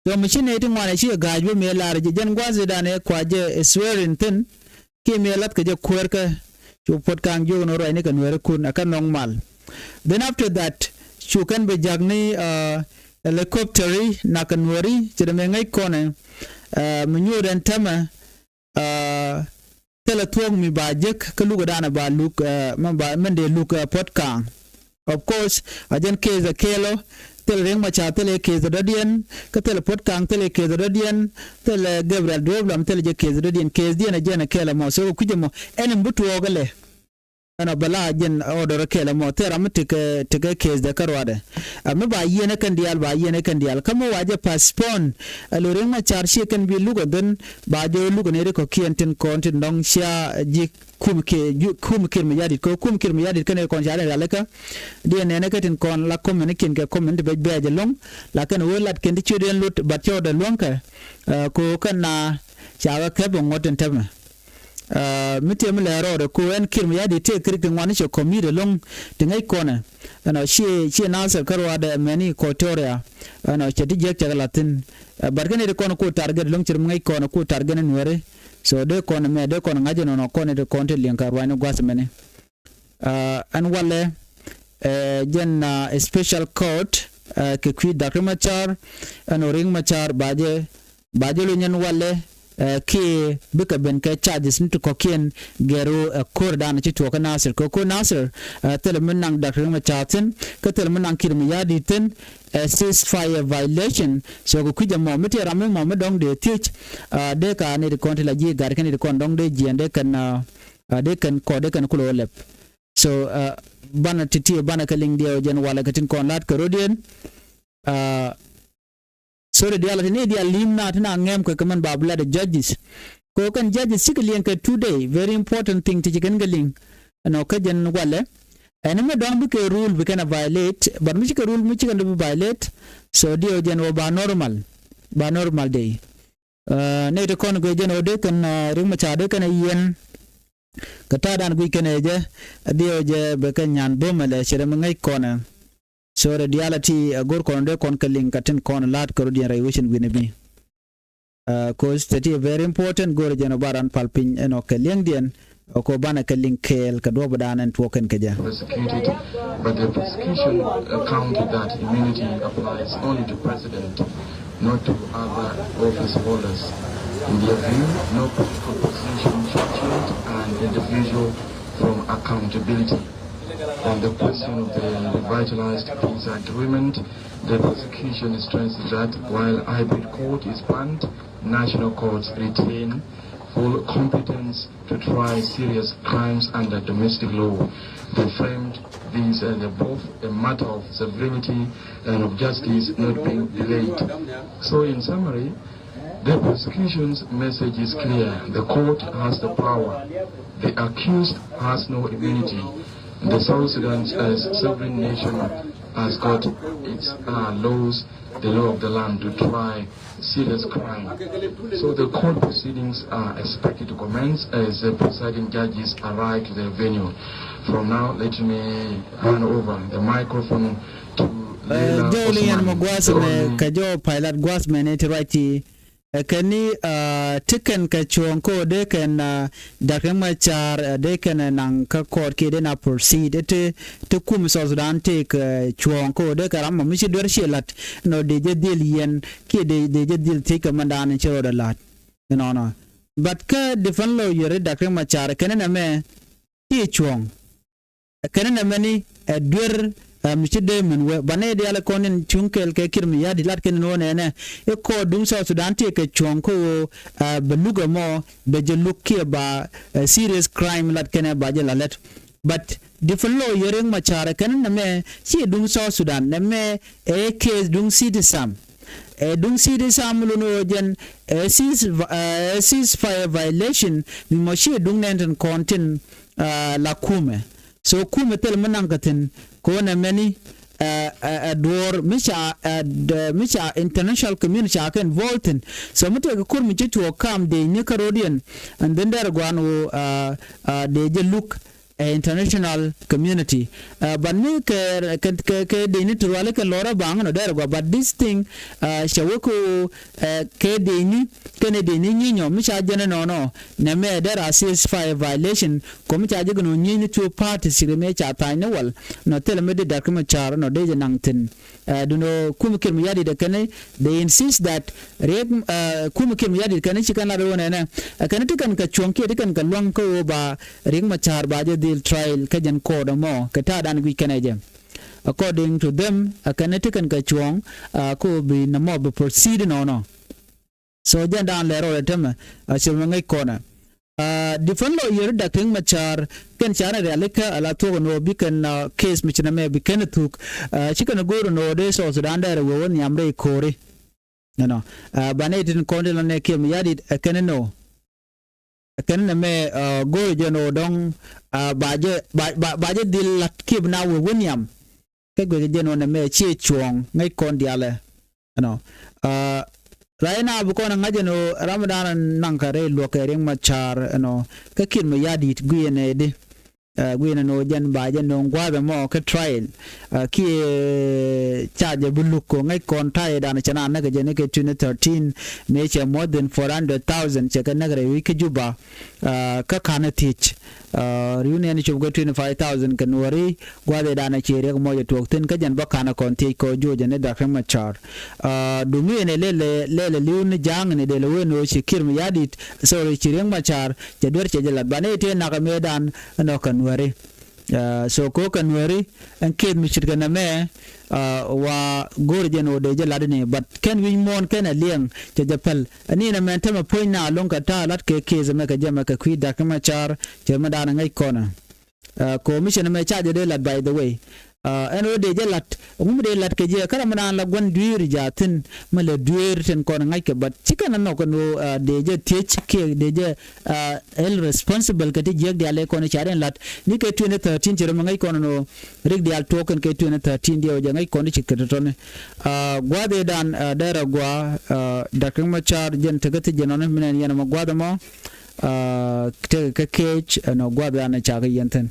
Cɔm mi ci nɛy ti ŋuan ɛ cikɛ ga̱a̱c wä mëë la̱r ji̱ jɛn gua̱th ëëdan ɛ kua jɛ ɛ swearing thi̱n. Kiɛ mëë la̱th kɛ jɛ kueerkɛ cu Puɔ̱t Kaŋ jiök ni ruacni kɛ nueerikun ɛ kɛ nhɔk mal. Then after that cu kɛn bi ja̱k ni helicopter i̱ nak kɛ nueeri ci dee mëë ŋäc kɔnɛ. Mi nyuuth ɛn tämɛ thilɛ thuɔ̱k mi ba jek kä luk ɛ danɛ ba luk mɛn dee luk Puɔ̱t Kaŋ. Of course a jɛn case ɛ kɛɛl ɔ. Thilɛ Riek Machar thilɛ case ɛ dɔ̱diɛn kä thilɛ Puɔ̱t Kaŋ thilɛ case ɛ dɔ̱diɛn. Thilɛ Gabriel Duop Lam thilɛ jɛ case ɛ dɔ̱diɛn case diɛn ɛ jɛn ɛ kɛɛl ɛmɔ so kɛ kui̱c ɛmɔ ɛn in bi tuɔɔk ɛ lɛ. Ɛn ɔ bɛ la jɛn order kɛɛl ɛmɔ thil ram mi tekɛ tekɛ case dɛ kä ruadɛ. Ɛ mi ba yiɛn ɛ kɛn diaal ba yiɛn ɛ kɛn diaal kä mi wa jɛ postpone. Ɛ lo Riek Machar ciɛ kɛn bi luk ɛ dhin ba jɛ luk ɛ ni ri kɔ̱kiɛn tin kɔn tin dɔ̱ŋ cia ji̱ kum kiɛ kum kiɛ mi yadit kɛ kum kiɛ mi yadit kɛn ɛ kɔn ca dɛ rialikä. Diɛ nɛn ɛ kɛ tin kɔn la comment kiɛn kɛ comment ti bɛc bɛc ɛlɔ̱ŋ. La kɛn wee lat kɛn ti ciöt yɛn lot bat cɛ order luɔ̱ŋkɛ. Ko kɛn na ca kɛ kɛp ɛ ŋuɔ̱t tin tɛmɛ. Mi tiɛm lɛ rɔɔdɛ ko ɛn kiɛr mi yadi tëë kirik ti ŋuan cɛ kɔmit ɛlɔ̱ŋ ti ŋäc kɔnɛ. Ɛnɔ ciɛ ciɛ Nasir kä ruaadɛ mɛni Equatoria. Ɛnɔ cɛ ti jiäk cɛ kɛ la̱thi̱n. Bat kɛn iti kɔn ku target ɛlɔ̱ŋ cɛ ri mi ŋäc kɔnɛ ku target ni nuɛri. So dee kɔn mɛ dee kɔn ŋa̱c ɛnɔnɔ kɔn iti kɔn ti liŋ kɛ ruaacni gua̱th mɛni. Ɛn walɛ jɛn special court kɛ kui̱ Dak Riek Machar. Ɛn ɔ Riek Machar ba jɛ ba jɛ lo nyɛn walɛ. Ɛ kiɛ bikɛ ben kɛ charges ni ti kɔ̱kiɛn gɛr ɣöö ɛ ko̱r dan ci tuɔɔk kä Nasir. Kɛ ko̱r Nasir, ɛ thilɛ mi naŋ Doctor Riek Machar thi̱n, kä thilɛ mi naŋ Kiir Mayardit thi̱n, ɛ ceasefire violation. So kɛ kui̱c ɛmɔ mi tëë ram mi mɔ mi dɔ̱ŋ dee thiec, ɛ dee ka nɛy ti kɔn ti la ji̱ gat kɛn nɛy ti kɔn dɔ̱ŋ dee jiɛn dee kɛn, ɛ dee kɛn kɔɔr dee kɛn kulɛ ɣöö lɛp. So ɛ banɛ ti̱ti̱ banɛ kɛ liŋ diɛw jɛn walɛ kɛ tin kɔn la̱t kɛ rɔ̱diɛn. Ɛ Sorry diaal a ti ni diaal li̱m na ti na ŋɛm kɛ kɛ mɛn ba bi lat judges. Kɛ kɛn judges cikɛ liɛŋ kɛ two day, very important thing ti ci kɛn kɛ liŋ. Ɛnɔ kä jɛn walɛ ɛn mi dɔ̱ŋ bikɛ rule bikɛn a violate, but mi cikɛ rule mi cikɛ bi violate. So diɛw jɛn wä ba normal, ba normal day. Nɛy ti kɔn kɛ jɛn wä dee kɛn Riek Machar dee kɛn a yiɛn kɛ ta̱a̱ dan guic kɛn ɛ jɛ. Diɛw jɛ bɛ kɛ nyan bumɛ lɛ ci rɛ mi ŋäc kɔnɛ. So rɛ diaal a ti ɛ go̱r kɔn dee kɔn kɛ liŋ ka tin kɔn la̱t kɛ rɔ̱diɛn rɛy wecin wi̱n ɛ bi. Ɛ cause tɛ ti ɛ very important go̱r jɛn ɔ ba ran pal piny ɛnɔ kɛ liɛŋdiɛn. Ɛ ko banɛ kɛ liŋ kɛɛl kɛ duɔ̱p dan ɛn tuɔɔk kɛn kɛ jɛ. Prosecuted, but the prosecution, uh, counted that immunity applies only to president, not to other office holders. In their view, no political position should shield an individual from accountability. On the question of the revitalized peace agreement, the prosecution stresses that while hybrid court is banned, national courts retain full competence to try serious crimes under domestic law. They framed this as a both a matter of sovereignty and of justice not being delayed. So in summary, the prosecution's message is clear. The court has the power. The accused has no immunity. The South Sudan as sovereign nation has got its, uh, laws, the law of the land to try serious crime. So the court proceedings are expected to commence as the presiding judges arrive to the venue. From now, let me hand over the microphone to Leila Osman, the only Kɛ jɔw pilot gua̱th mɛn iti ruac ti ɛ kɛn ni ti kɛn kɛ cuɔ̱ɔ̱ŋ kä dee kɛn Doctor Riek Machar ɛ dee kɛn ɛ naŋ kä kɔɔt kiɛ dee na proceed ɛ ti ti kum South Sudan tëëk ɛ cuɔ̱ɔ̱ŋ kä dee kɛ ram mɔ mi ci duer ciɛ la̱t nɔ dee jɛ dhil yɛn kiɛ dee dee jɛ dhil thiec kɛ mɛndan ci rɔɔdɛ la̱t. Inɔnɔ but kä defense lawyer Doctor Riek Machar kɛn nɛ mɛ ci cuɔ̱ɔ̱ŋ. Kɛnɛ nɛ mɛni ɛ duer ɛ mi ci dee min wee banɛ diaal kɔn in cuŋ kɛɛl kɛ Kiir Mayardit lat kɛn in wä nɛnɛ. I̱ kɔɔt duŋ South Sudan tëë kɛ cuɔ̱ɔ̱ŋ kä ɣöö ɛ bɛ luk ɛmɔ bɛ jɛ luk kiɛ ba ɛ serious crime lat kɛnɛ ba jɛ la lɛt. But defense lawyer Riek Machar kɛnɛ nɛ mɛ ci duŋ South Sudan nɛ mɛ ɛ case duŋ citizen. Ɛ duŋ citizen lun ɣöö jɛn ɛ cease ɛ ceasefire violation mi mɔ ci duŋ nɛn tin kɔn tin la kumɛ. So kumɛ thil mi naŋ kä thi̱n ko̱n ɛ mɛni ɛ duɔ̱ɔ̱r mi ca ɛ mi ca international community ca kɛ involve thi̱n. So mi tëëk ko̱r mi ci tuɔɔk kam dee ni kä ro̱diɛn. And then dɛr gua̱n ɣöö dee jɛ luk ɛ international community. But mi kɛ kɛ kɛ dee ni ti ruali kɛ lɔrä baŋ nɔ dɛr gua̱ but this thing cɛ wä ko kɛ dee ni kɛnɛ dee ni nyi nyɔ mi ca jɛn nɔnɔ nɛ mɛ dɛr a ceasefire violation. Kɔ mi ca jɛ gɛ nɔ nyi ni two parties ri mɛ ca tha̱a̱ny ni wal nɔ thilɛ mi di dak mi car nɔ dee jɛ naŋ thin. Dun ɔ kum Kiir Mayardit kɛnɛ they insist that Riek kum Kiir Mayardit kɛnɛ ci kɛn lat wä nɛnɛ kɛnɛ ti kɛn kɛ cuɔ̱ŋ kiɛ ti kɛn kɛ luaŋ kä wä ba Riek Machar ba jɛ dhil trial kä jɛn court ɛmɔ kɛ ta̱a̱ dan guic kɛnɛ jɛ. According to them kɛnɛ ti kɛn kɛ cuɔ̱ŋ kä wä bi nɛmɔ bi proceed nɔnɔ. So jɛn dan lɛ rɔɔdɛ tämɛ a cil mi ŋäc kɔnɛ. Defense lawyer Doctor Riek Machar kɛn canɛ rialikä ala thuɔk nɔ bi kɛn case mi ci nɛmɛ bi kɛn thuk. Ci kɛn go̱o̱r nɔ dee South Sudan dɛrɛ wee wä nhiam rɛy ko̱ri. Ɛnɔ banɛ tin kɔn ti lɔ nɛ Kiir Mayardit ɛ kɛn nɔ. Ɛ kɛn nɛmɛ go̱o̱r jɛ nɔ dɔ̱ŋ ba jɛ ba jɛ dhil lat kiɛ bi na wee wä nhiam. Kɛ guic jɛ nɔ nɛmɛ ciɛ cuɔ̱ɔ̱ŋ ŋäc kɔn dialɛ. Ɛnɔ right now bi kɔn ŋa̱c ɛn ɣöö ram mi da̱a̱n naŋ kɛ rɛy luɔ̱k kɛ Riek Machar ɛnɔ kä Kiir Mayardit gui̱i̱ ɛn ɛ di. Gui̱i̱ ɛn ɣöö jɛn ba jɛ no̱o̱ŋ gua̱a̱th ɛmɔ kä trial kiɛ charge bi luk kɛ ŋäc kɔn ta̱yɛ dan cɛ na näk kɛ jɛ ni kɛ twenty thirteen mëë cɛ more than four hundred thousand cɛ kɛ näk rɛy wi̱c kä Juba. Kä ka̱n ɛ thiec Ri̱w ni ɛn cop kɛ twenty five thousand kɛ Nuɔ̱ri gua̱dhidan a ciɛ riɛk mɔc a tuɔɔk thi̱n kä jɛn bä ka̱n a kɔn thiec kɔ juɔc ɛn i̱ Dak Riɛk Macar. Dumi ɛn ɛ lɛl lɛl ɛ li̱w ni ja̱a̱ŋ ni dee lɛ wen ɣöö ci Kiir mi ya̱di̱t, sorry, ci Riɛk Macar cɛ duer cɛ jɛ lat banɛ i̱ tëë nak ɛ mëëdan ɛnɔ kɛ Nuɔ̱ri. So ko̱ kɛ Nuɛri ɛn keth mi ce̱tkɛ nɛmɛ. Wa go̱o̱r jɛn ɣöö dee jɛ lat ni, but kɛn wi̱c muɔ̱ɔ̱n kɛn ɛ liɛŋ cɛ jɛ päl. Ɛn in ɛmɛn tämɛ puɔ̱ny na lo̱ŋ kɛ ta̱a̱ lat kɛ keth ɛmɛ kɛ jɛ mɛ kɛ kui̱ Dak Macar cɛ mɛ da̱a̱n ɛ ŋäc kɔnɛ. Commission ɛmɛ ca jɛ dee lat, by the way. Ɛn ɣöö dee jɛ la̱t ŋum dee la̱t kɛ jɛ kärɛ mi naan la gua̱n dueeri jaathin mi lɛ dueeri tin kɔn ŋa̱ckɛ, but ci kɛn anɔk ɛn ɣöö dee jɛ thiec kiɛ dee jɛ held responsible kɛ ti jiäk diaal ëë kɔn i̱ ca riɛn la̱t ni kɛ twenty thirteen ci rɛ mi ŋäc kɔn ɛn ɣöö rik diaal tuɔɔk kɛn kɛ twenty thirteen diɛ wä jɛ ŋäc kɔn i̱ ci kɛ tɔtɔni. Gua̱a̱th ëëdan dɛrɛ gua̱a̱ Dak Macar jɛn tekä thi jɛn ɔni mi nɛn yɛn ɛmɔ gua̱a̱th ɛmɔ tekɛ kɛ keec ɛn ɣöö gua̱a̱th ɛɛdan ɛ ca kɛ yɛn thi̱n.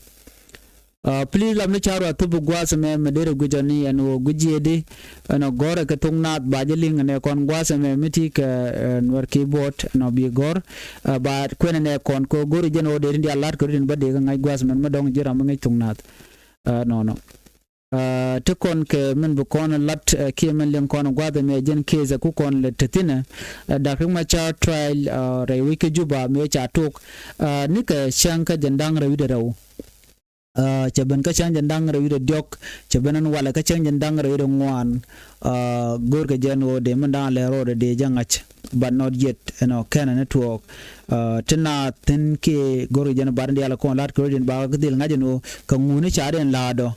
Please lam ni ca̱r wa thup gua̱a̱th ɛmɛ mɛ derɛ guic ɔni ɛn ɣöö guic yɛ di ɛn ɔ gɔ̱rɛ kɛ thok naath ba jɛ li̱ŋ ɛnɛ kɔn gua̱a̱th ɛmɛ mi ti kɛ Nuɛr keyboard ɛn ɔ bi gɔ̱r. Ba kuɛn ɛnɛ kɔn kɛ ɣöö go̱ri jɛn ɣöö dee tin diaal la̱t kɛ ri tin bä dee kɛ ŋa̱c gua̱a̱th ɛmɛ mi dɔ̱ŋ ji̱ ram mi ŋäc thok naath. Nɔnɔ ti kɔn kɛ min bi kɔn lat kiɛ min liŋ kɔn gua̱a̱th ɛmɛ jɛn case ɛ ku kɔn lɛ te thi̱nɛ. Dak Macar trial rɛy wec kä Juba mëë ca tok nikɛ cäŋ kä jɛn da̱ŋ rɛw wi̱cdɛ rɛw. Cɛ ben kä cäŋ jɛn da̱ŋ rɛw wi̱cdɛ diɔ̱k, cɛ ben ɛn walɛ kä cäŋ jɛn da̱ŋ rɛw wi̱cdɛ ŋuan. Go̱o̱rkɛ jɛn ɣöö dee min da̱ŋ lɛ ro̱o̱dɛ dee jɛ ŋa̱c, but not yet ɛn ɔ kɛnɛ ni tuɔɔk. Ti na thi̱n kiɛ go̱o̱rkɛ jɛn bat in diaal kɔn la̱t kɛ ro̱o̱dɛ in ba kä dhil ŋa̱c ɛn ɣöö kɛ ŋuni ca riɛn la̱a̱dɔ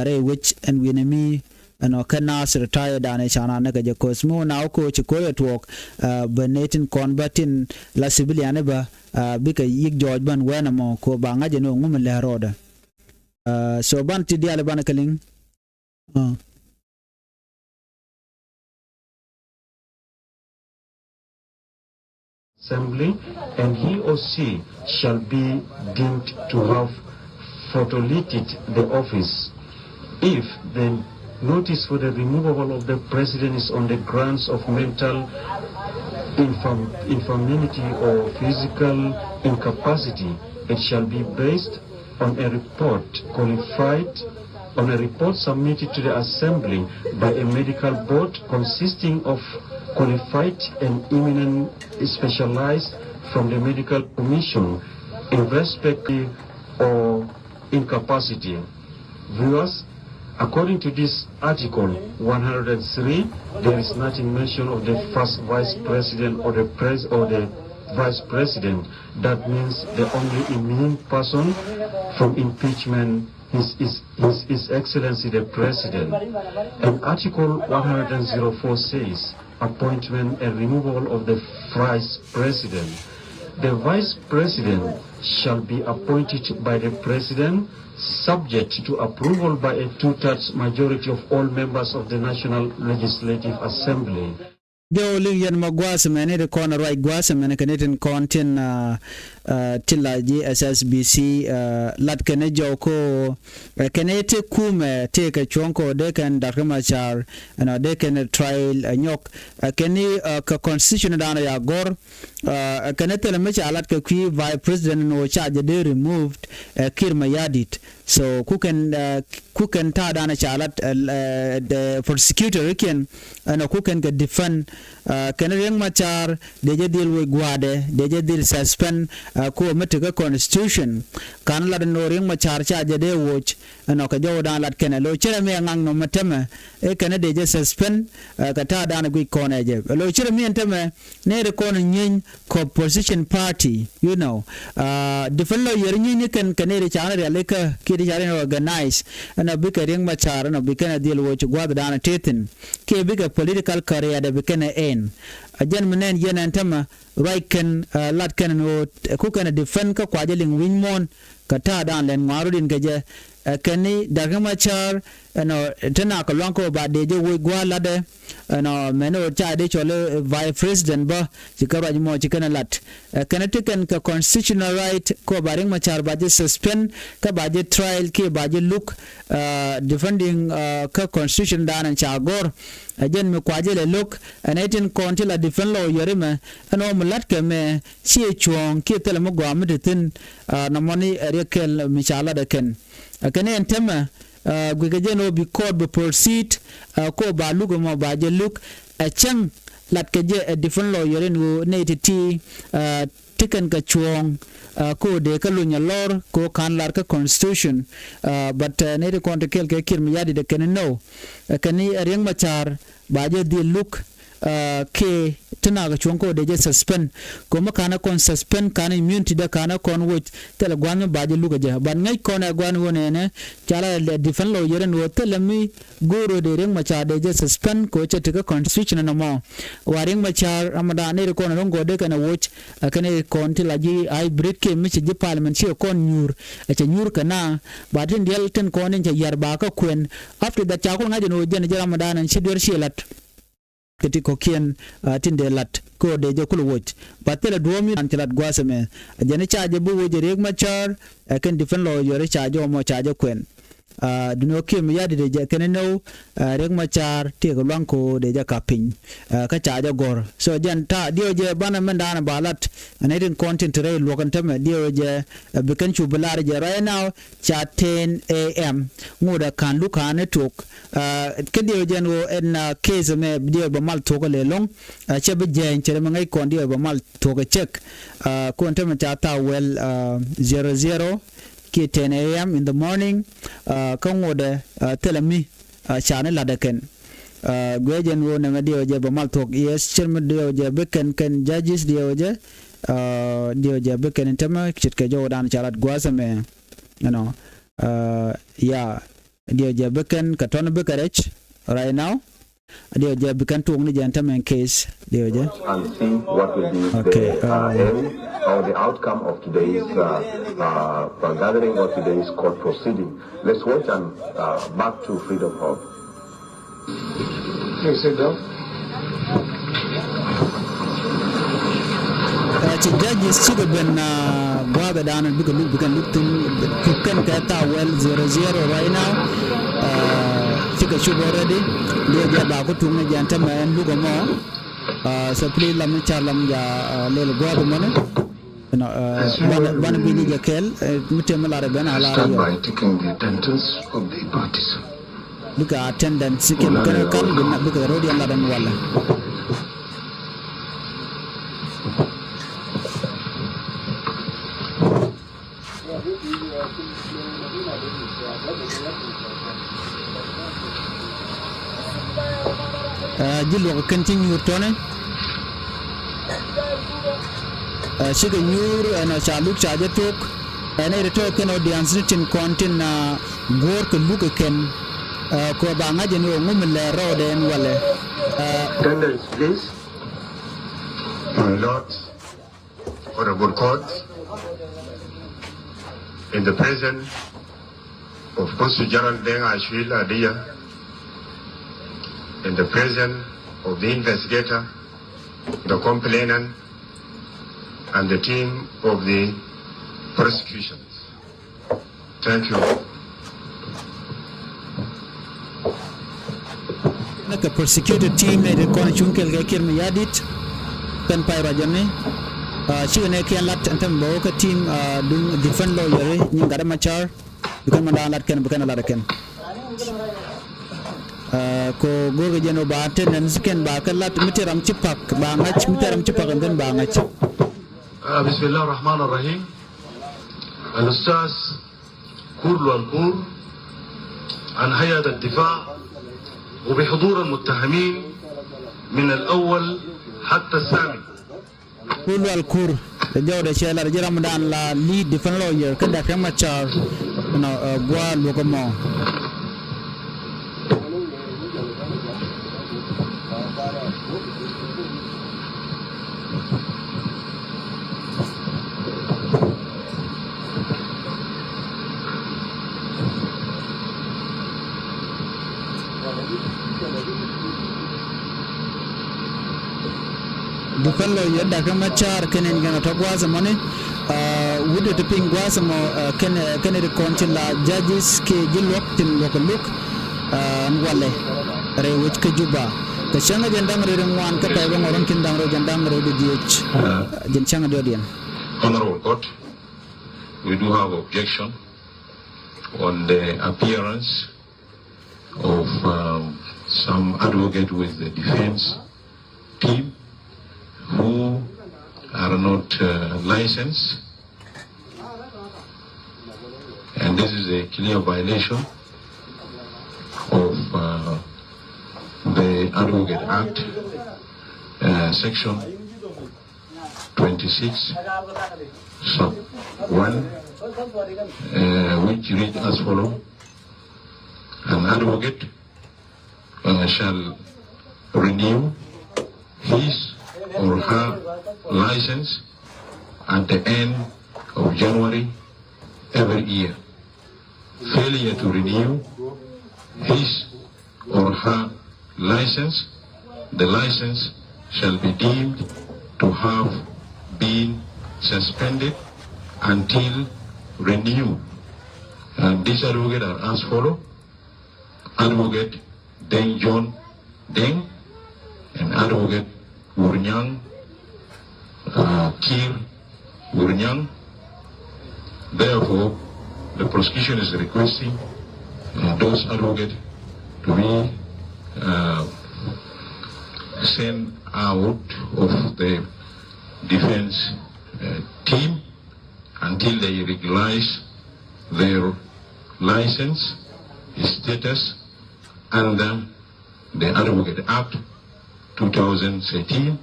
rɛy wec ɛn wi̱n ɛmi ɛn ɔ kɛ Nasir ta̱yɛ danɛ ca na ni kɛ jɛ ko̱th mi wä na wä ko̱ ci ko̱r ɛ tuɔɔk. Bɛ nɛ tin kɔn bä tin la civilian bä bikɛ yik jɔɔc bän wɛn ɛmɔ ko ba ŋa̱c ɛn ɣöö ŋum in lɛ ro̱o̱dɛ. So ban ti diaal ban kɛ liŋ. Assembly, and he or she shall be deemed to have fotolited the office if the notice for the removal of the president is on the grounds of mental infirm- infirmity or physical incapacity. It shall be based on a report qualified on a report submitted to the Assembly by a medical board consisting of qualified and eminent specialized from the medical commission in respect or incapacity. Viewers, according to this article one hundred and three, there is nothing mentioned of the first vice president or the pres or the vice president. That means the only immune person from impeachment is, is, is His Excellency the President. And Article one hundred and zero four says, appointment and removal of the Vice President. The Vice President shall be appointed by the President, subject to approval by a two-thirds majority of all members of the National Legislative Assembly. Jɔw liŋ yɛn ma gua̱a̱th mɛn i̱ ti kɔn ruac gua̱a̱th mɛn kɛ ni tin kɔn tin ti la ji̱ S S B C. Lat kɛn i̱ jɔw ko kɛn i̱ ti kumɛ ti kɛ cuɔ̱ŋ ko dee kɛn Dak Macar ɛnɔ dee kɛn trial ɛ nyɔk kɛn i̱ kɛ constitution dan ya gɔr. Kɛn i̱ thilɛ mi ca lat kɛ kui̱ vice president ni wä ca jɛ dee removed ɛ Kiir Mayardit. So ku kɛn ku kɛn ta̱a̱ danɛ ca lat prosecutor ikiɛn ɛnɔ ku kɛn kɛ defend. Kɛn Riek Machar dee jɛ dhil wec gua̱a̱dɛ dee jɛ dhil suspend. Ku mi ti kä constitution kan lat ɛn ɣöö Riek Machar ca jɛ dee woc ɛnɔ kɛ jɔw dan lat kɛnɛ lo̱ cɛ rɛ mi ɛ ŋaŋ nɔmɔ tämɛ. Ɛ kɛnɛ dee jɛ suspend kɛ ta̱a̱ danɛ guic kɔn ɛ jɛ lo̱ cɛ rɛ mi ɛn tämɛ. Nɛy ti kɔn nyieny kɛ opposition party, you know. Defend lawyer nyieny ni kɛn kɛ nɛy ti ca ni rialikä kiɛ ti ca ni organize. Ɛn a bikɛ Riek Machar ɛn a bikɛn a dhil woc gua̱th dan a tethin kiɛ bikɛ political career dɛ bikɛn a ɛn. A jɛn mi nɛn yɛn ɛn tämɛ ruac kɛn lat kɛn ɛn ɣöö ku kɛn a defend kä kuacä liŋ wi̱ny muɔ̱ɔ̱n kɛ ta̱a̱ dan lɛn ŋuan rot in kɛ jɛ. Ɛ kɛn ni Dr. Riek Machar ɛnɔ te nak kɛ luaŋ kɛ ɣöö ba dee jɛ woc gua̱a̱th latdɛ. Ɛnɔ mɛn ɣöö ca dee cɔl i̱ vice president bä ci kɛ ruac mɔ ci kɛn ɛ lat. Ɛ kɛn ti kɛn kɛ constitutional right kɛ ɣöö ba Riek Machar ba jɛ suspend kä ba jɛ trial kiɛ ba jɛ luk, ɛ, depending, ɛ, kä constitution dan ɛn ca gɔ̱r. Ɛ jɛn mi kua jɛ lɛ lo̱k ɛn ɛ tin kɔn ti la defend lawyer mɛ ɛn ɣöö mi la̱tkɛ mɛ ciɛ cuɔ̱ɔ̱ŋ kiɛ thilɛ mi gɔaa mi te thi̱n, ɛ, nɔmɔni ɛ Riek kɛl mi ca lat ɛ kɛn. Ɛ kɛn ɛn täämɛ, ɛ, guikɛ jɛn ɣöö bi court bi proceed, ɛ, kɛ ɣöö ba luk ɛmɔ ba jɛ luk. Ɛ cäŋ latkɛ jɛ ɛ defend lawyer in ɣöö nɛy ti̱ti̱, ɛ, ti kɛn kɛ cuɔ̱ɔ̱ŋ, ɛ, kɛ ɣöö dee kɛ luny ɛ lɔr kɛ ɣöö ka̱n lar kä constitution. Ɛ, but, ɛ, nɛy ti kɔn ti kɛl kɛ Kiir Mayardit ɛ kɛn ni no. Ɛ kɛn ni ɛ Riek Machar ba jɛ dhil luk, ɛ, kɛ ti nak cuɔ̱ŋ kɛ ɣöö dee jɛ suspend. Kɛ ɣöö mi ka̱n ɛ kɔn suspend ka̱n immunity dɛ ka̱n ɛ kɔn woc thilɛ gua̱n mi ba jɛ luk ɛ jɛ. But ŋäc kɔn ɛ gua̱n ɣöö nɛnɛ ca la lɛ defend lawyer in ɣöö thilɛ mi go̱o̱r ɣöö dee Riek Machar dee jɛ suspend kɛ ɣöö cɛ ti kä constitution ɛn ɛmɔ. Wa Riek Machar ram dan nɛy ti kɔn ɛ ro̱ŋ gɔ̱r dee kɛn ɛ woc, ɛ kɛn ɛ kɔn ti la ji̱ hybrid kɛ mi ci ji̱ parliament ci ɛ kɔn nyuur, ɛ cɛ nyuur kɛ na. Ba tin diɛl tin kɔn in cɛ yɛr ba kä kuɛn. After that ca kul ŋa̱c ɛn ɣöö jɛn ɛ jɛ ram dan ɛn ci duer ci lat kɛ ti kɔ̱kiɛn, ɛ, tin dee lat kɛ ɣöö dee jɛ kul woc. Ba thilɛ duɔ̱ɔ̱m in an ci lat gua̱a̱th ɛmɛ. Ɛ jɛn ca jɛ bi woc ɛ Riek Machar, ɛ kɛn defend lawyer ca jɛ ɣɔmɔ ca jɛ kuɛn. Ɛ, duŋni ɣöö Kiir Mayardit dee jɛ kɛn ni no, ɛ, Riek Machar tëëkɛ luaŋ kɛ ɣöö dee jɛ kap piny. Ɛ, kä ca jɛ gɔ̱r. So jɛn ta̱a̱ diɛw jɛ banɛ mɛn daanɛ ba lat. Ɛn ɛ tin kɔn tin te rɛy luɔ̱k ɛn täämɛ diɛw jɛ, ɛ, bi kɛn cu bi lar jɛ right now. Ca ten A M ŋot ɛ ka̱n luk ka̱n ɛ tuɔk. Ɛ, kä diɛw jɛn ɣöö ɛn, ɛ, case ɛmɛ diɛw bɛ mal tuɔk ɛ lɛ lo̱ŋ. Ɛ, cɛ bi jɛɛny cɛ rɛ mi ŋäc kɔn diɛw bɛ mal tuɔk ɛ cɛk. Ɛ, kɔn täämɛ ca thaw well, ɛ, zero zero kiɛ ten A M in the morning. Ɛ, kä ŋot ɛ, ɛ, thilɛ mi, ɛ, ca ni lat ɛ kɛn. Ɛ, guiɛ jɛn ɣöö nɛmɛ diɛw jɛ bɛ mal tuɔk. Yes, cir mi diɛw jɛ bi kɛn kɛn judges diɛw jɛ. Ɛ, diɛw jɛ bi kɛn in täämɛ ce̱tkɛ jɔwdan ca lat gua̱a̱th ɛmɛ. You know, ɛ, ya, diɛw jɛ bi kɛn kɛ tɔn bikɛ rɛc right now. Diɛw jɛ bi kɛn tuɔk ni jɛ ɛn täämɛ in case diɛw jɛ. And see what will be, okay, the, uh, uh, end or the outcome of today's, uh, uh, gathering or today's court proceeding. Let's wait and, uh, back to Freedom Hall. Please sit down. Ɛ, ci judges cikɛ ben, ɛ, gua̱a̱th ɛ da̱a̱n bikɛ luk, bikɛ luk thi̱n, kɛ kɛn kɛ thaw well zero zero right now. Ɛ, cikɛ cup already. Diɛw jɛ ba ku tuŋ ni jɛn täämɛ ɛn luk ɛmɔ. Ɛ, so please lam ni car lam ja, ɛ, lɛl gua̱a̱th ɛmɔni. Ɛnɔ, ɛ, banɛ, banɛ guic ni jɛ kɛɛl, ɛ, mi tëë mi lar ɛ ben a lar ɛ yɔ. Start by taking the attendance of the parties. Bikɛ attendance kɛ mi kɛn kal bi na bikɛ rɔ̱diɛn lat ɛn walɛ. Ɛ, ji̱ luɔk kɛn ci nyuur tɔ̱nɛ. Ɛ, cikɛ nyuur ɛnɔ ca luk ca jɛ tok. Ɛn ɛ ri tɔ̱ kɛn audience ni tin kɔn tin, ɛ, guɔ̱ɔ̱r kɛ luk kɛ kɛn. Ɛ, kɔ ba ŋa̱c ɛn ɣöö ŋu mi lɛɛr rɔɔdɛ ɛn walɛ. Ɛ, attendance, please. My lords, honorable court, in the presence of Consul General Deng Achwil Adia, in the presence of the investigator, the complainant, and the team of the prosecutions. Thank you. Nɛ kɛ prosecutor team nɛ ti kɔn cuŋ kɛl kɛ Kiir Mayardit. Kɛn pay ruacani. Ɛ, cikɛ nɛ kiɛn lat ɛn tɛm bä wä kä team, ɛ, duŋ defend lawyer ni Gat Machar. Bi kɛn mɛ daan lat kɛn, bi kɛn lat kɛn. Ɛ, ko go̱o̱r kɛ jɛn wä ba attendance kɛn ba kɛ lat mi te ram ci pak ba ŋa̱c, mi te ram ci pak ɛn tɛm ba ŋa̱c. Ah, bismillah rahman rahim. Al-Ustaz Kur Lual Kur, an Hayat al-Difa, wa bi hudur al-muttahamin min al-awwal hatta al-thamin. Kur Lual Kur, dee jɔwdɛ cɛ lar ji̱ ramdan la lead defense lawyer kä Dak Riek Machar, you know, ɛ, gua̱a̱ luɔk ɛmɔ. Dukä lɔ yɛ dakä ma caar kɛnɛ ni kɛnɛ tɔ gua̱a̱th mɔni. Wut ti piny gua̱a̱th mɔ kɛnɛ kɛnɛ ti kɔn ci la judges kɛ ji̱ luɔk tin luɔk luk. Ɛn walɛ rɛy wec kä Juba kɛ cäŋ jɛn da̱ŋ rɛy ri ŋuan kä pɛy bä ŋɔrɔn kin da̱ŋ rɛy jɛn da̱ŋ rɛy di dhiec. Jɛn cäŋ diɔt yɛn. Honorable Court, we do have objection on the appearance of um, some advocate with the defense team who are not uh, licensed. And this is a clear violation of uh, the Advocate Act, uh, section twenty-six, sub one, uh, which read as follow. An advocate uh, shall renew his or her license at the end of January every year. Failure to renew his or her license, the license shall be deemed to have been suspended until renewed. And these advocates are as follow. Advocate Deng John Deng and Advocate Wurnyang uh, Kir Wurnyang. Therefore, the prosecution is requesting uh, those advocates to be uh, sent out of the defense uh, team until they regularize their license status under the Advocate Act two thousand thirteen,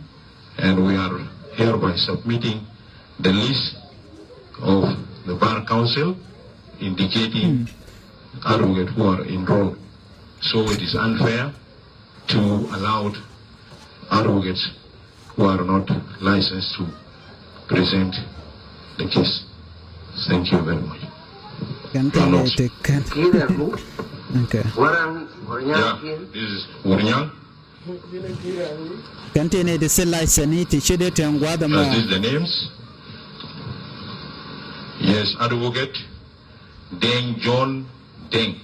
and we are hereby submitting the list of the Bar Council indicating advocates who are enrolled. So it is unfair to allow advocates who are not licensed to present the case. Thank you very much. Kɛn tëë nɛy ti kɛn. Kir ɛ ku. Okay. Warang Wurnyang Kir. This is Wurnyang. Kɛn tëë nɛy ti thil license ni ti ci dee tɛn gua̱a̱th ɛmɔ. As these the names. Yes, Advocate Deng John Deng.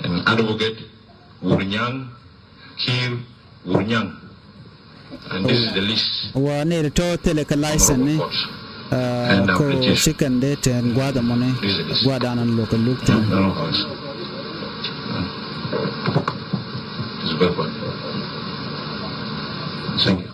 And Advocate Wurnyang Kir Wurnyang. And this is the list. Wa ni ri tɔ thilɛ kɛ license ni. Ko ci kɛn dee tɛn gua̱a̱th ɛmɔ ni. Gua̱a̱th dan an lo̱k kɛ luk tɛn. Thank you.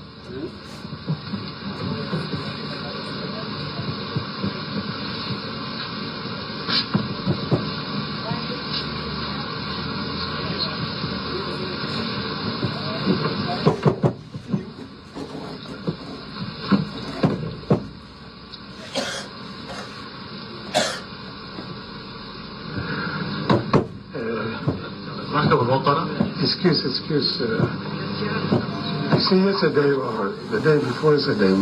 Excuse, excuse. Uh, you see, yesterday or the day before yesterday,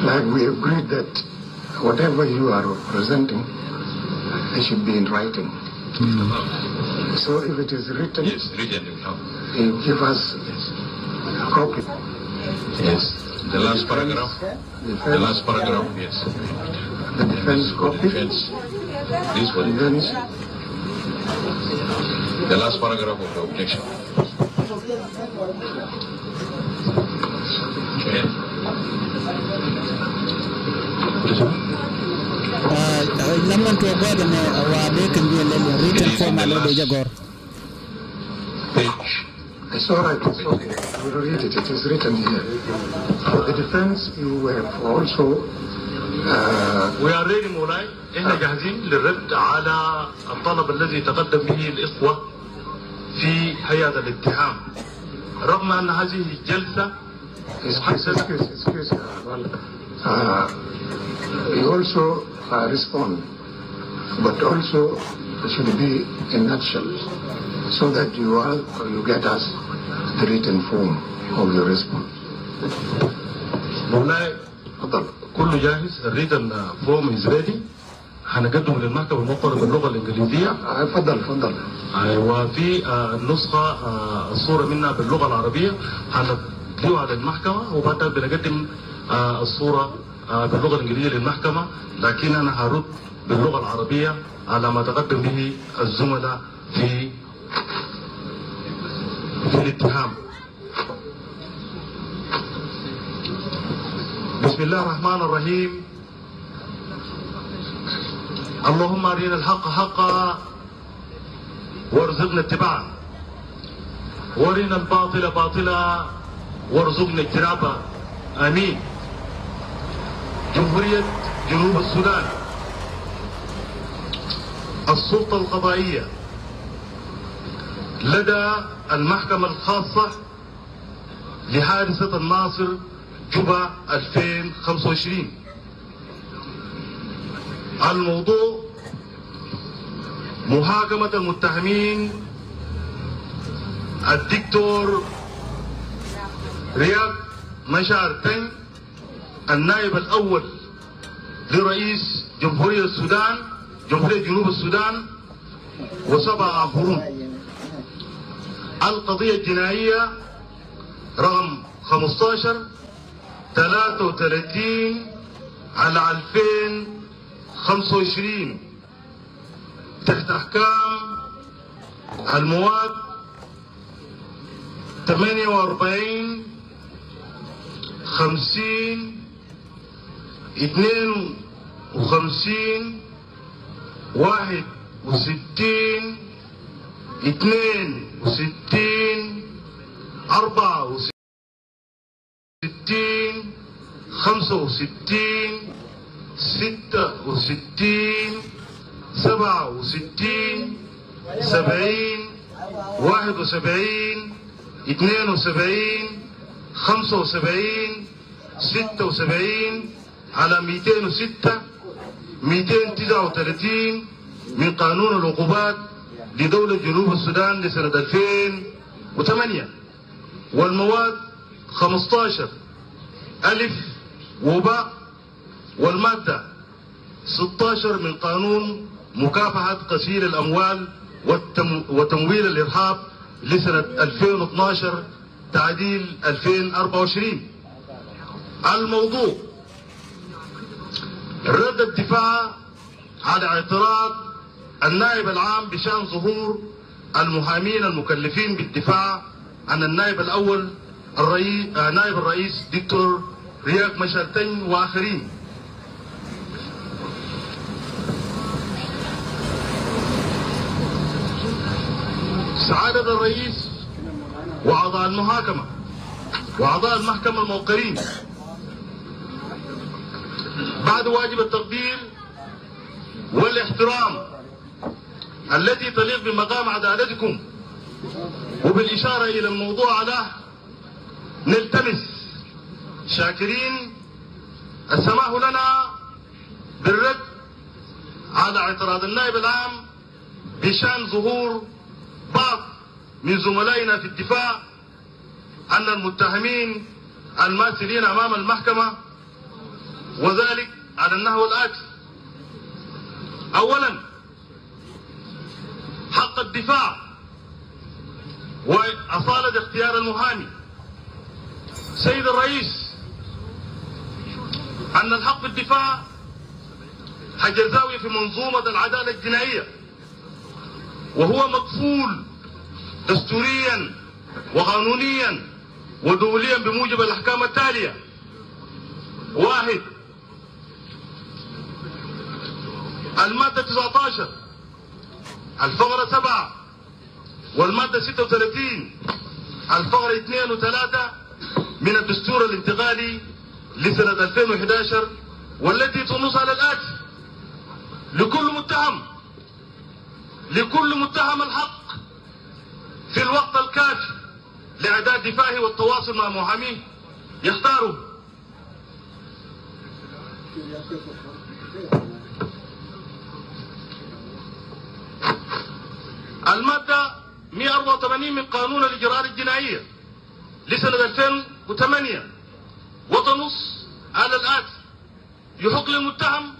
like, we agreed that whatever you are presenting, it should be in writing. So if it is written, yes, written, you have. You give us a copy. Yes, the last paragraph. The last paragraph, yes. The defense copy. Defense. This one. Defense. The last paragraph of the objection. Okay. Lamman tuɔ gua̱dɛ nɛ wa dee kɛn bi lɛl written form a lɔ dee jɛ gɔr. Page. It's all right, it's okay. I will read it. It is written here. For the defense, you have also, uh, we are ready, مولاي. إحنا جاهزين للرد على الطلب الذي تقدم به الإخوة في هيئة الاتهام. رغم أن هذه الجلسة Excuse, excuse, excuse, uh, well, uh, we also uh, respond, but also it should be in nutshell, so that you are, you get us the written form of your response. مولاي، تفضل. كله جاهز. The written form is ready. هنقدمه للمحكمة الموقرة باللغة الإنجليزية. آه، اتفضل، اتفضل. أيوة، في، آه، النسخة، آه، الصورة منها باللغة العربية هنديها للمحكمة، وبعد ذلك بنقدم، آه، الصورة، آه، باللغة الإنجليزية للمحكمة، لكن أنا هرد باللغة العربية على ما تقدم به الزملاء في، في الاتهام. بسم الله الرحمن الرحيم. اللهم أرنا الحق حقا وارزقنا اتباعه، وأرنا الباطل باطلا وارزقنا اجتنابه. آمين. جمهورية جنوب السودان. السلطة القضائية لدى المحكمة الخاصة لحادثة الناصر، جوبا، ألفين وخمسة وعشرين. الموضوع: محاكمة المتهمين الدكتور رياك مشار تنج، النائب الأول لرئيس جمهورية السودان، جمهورية جنوب السودان، وسبعة آخرون. القضية الجنائية رقم خمستاشر تلاتة وتلاتين على ألفين وخمسة وعشرين، تحت أحكام المواد تمانية وأربعين، خمسين، اتنين وخمسين، واحد وستين، اتنين وستين، أربعة وستين، خمسة وستين، ستة وستين، سبعة وستين، سبعين، واحد وسبعين، اتنين وسبعين، خمسة وسبعين، ستة وسبعين، على ميتين وستة، ميتين تسعة وتلاتين من قانون العقوبات لدولة جنوب السودان لسنة ألفين وتمانية، والمواد خمستاشر ألف وباء، والمادة ستاشر من قانون مكافحة غسيل الأموال والتم-، وتمويل الإرهاب لسنة ألفين واتناشر تعديل ألفين وأربعة وعشرين. الموضوع: رد الدفاع على اعتراض النائب العام بشأن ظهور المحامين المكلفين بالدفاع عن النائب الأول الرئيس، آه، نائب الرئيس دكتور رياك مشار تنج وآخرين. سعادة الرئيس وأعضاء المحاكمة وأعضاء المحكمة الموقرين، بعد واجب التقدير والاحترام التي تليق بمقام عدالتكم، وبالإشارة إلى الموضوع على، نلتمس شاكرين السماح لنا بالرد على اعتراض النائب العام بشأن ظهور بعض من زملائنا في الدفاع عن المتهمين الماثلين أمام المحكمة، وذلك على النحو الآتي. أولا، حق الدفاع وأصالة اختيار المحامي. سيد الرئيس، أن الحق في الدفاع حجر زاوية في منظومة العدالة الجنائية، وهو مكفول دستوريا وقانونيا ودوليا بموجب الأحكام التالية. واحد، المادة تسعتاشر، الفقرة سبعة، والمادة ستة وتلاتين، الفقرة اتنين وتلاتة من الدستور الانتقالي لسنة ألفين وحداشر، والتي تنص على الآتي: لكل متهم، لكل متهم الحق في الوقت الكافي لإعداد دفاعه والتواصل مع محاميه يختاره. المادة مية وأربعة وتمانين من قانون الإجراءات الجنائية لسنة ألفين وتمانية، وتنص على الآتي: يحق للمتهم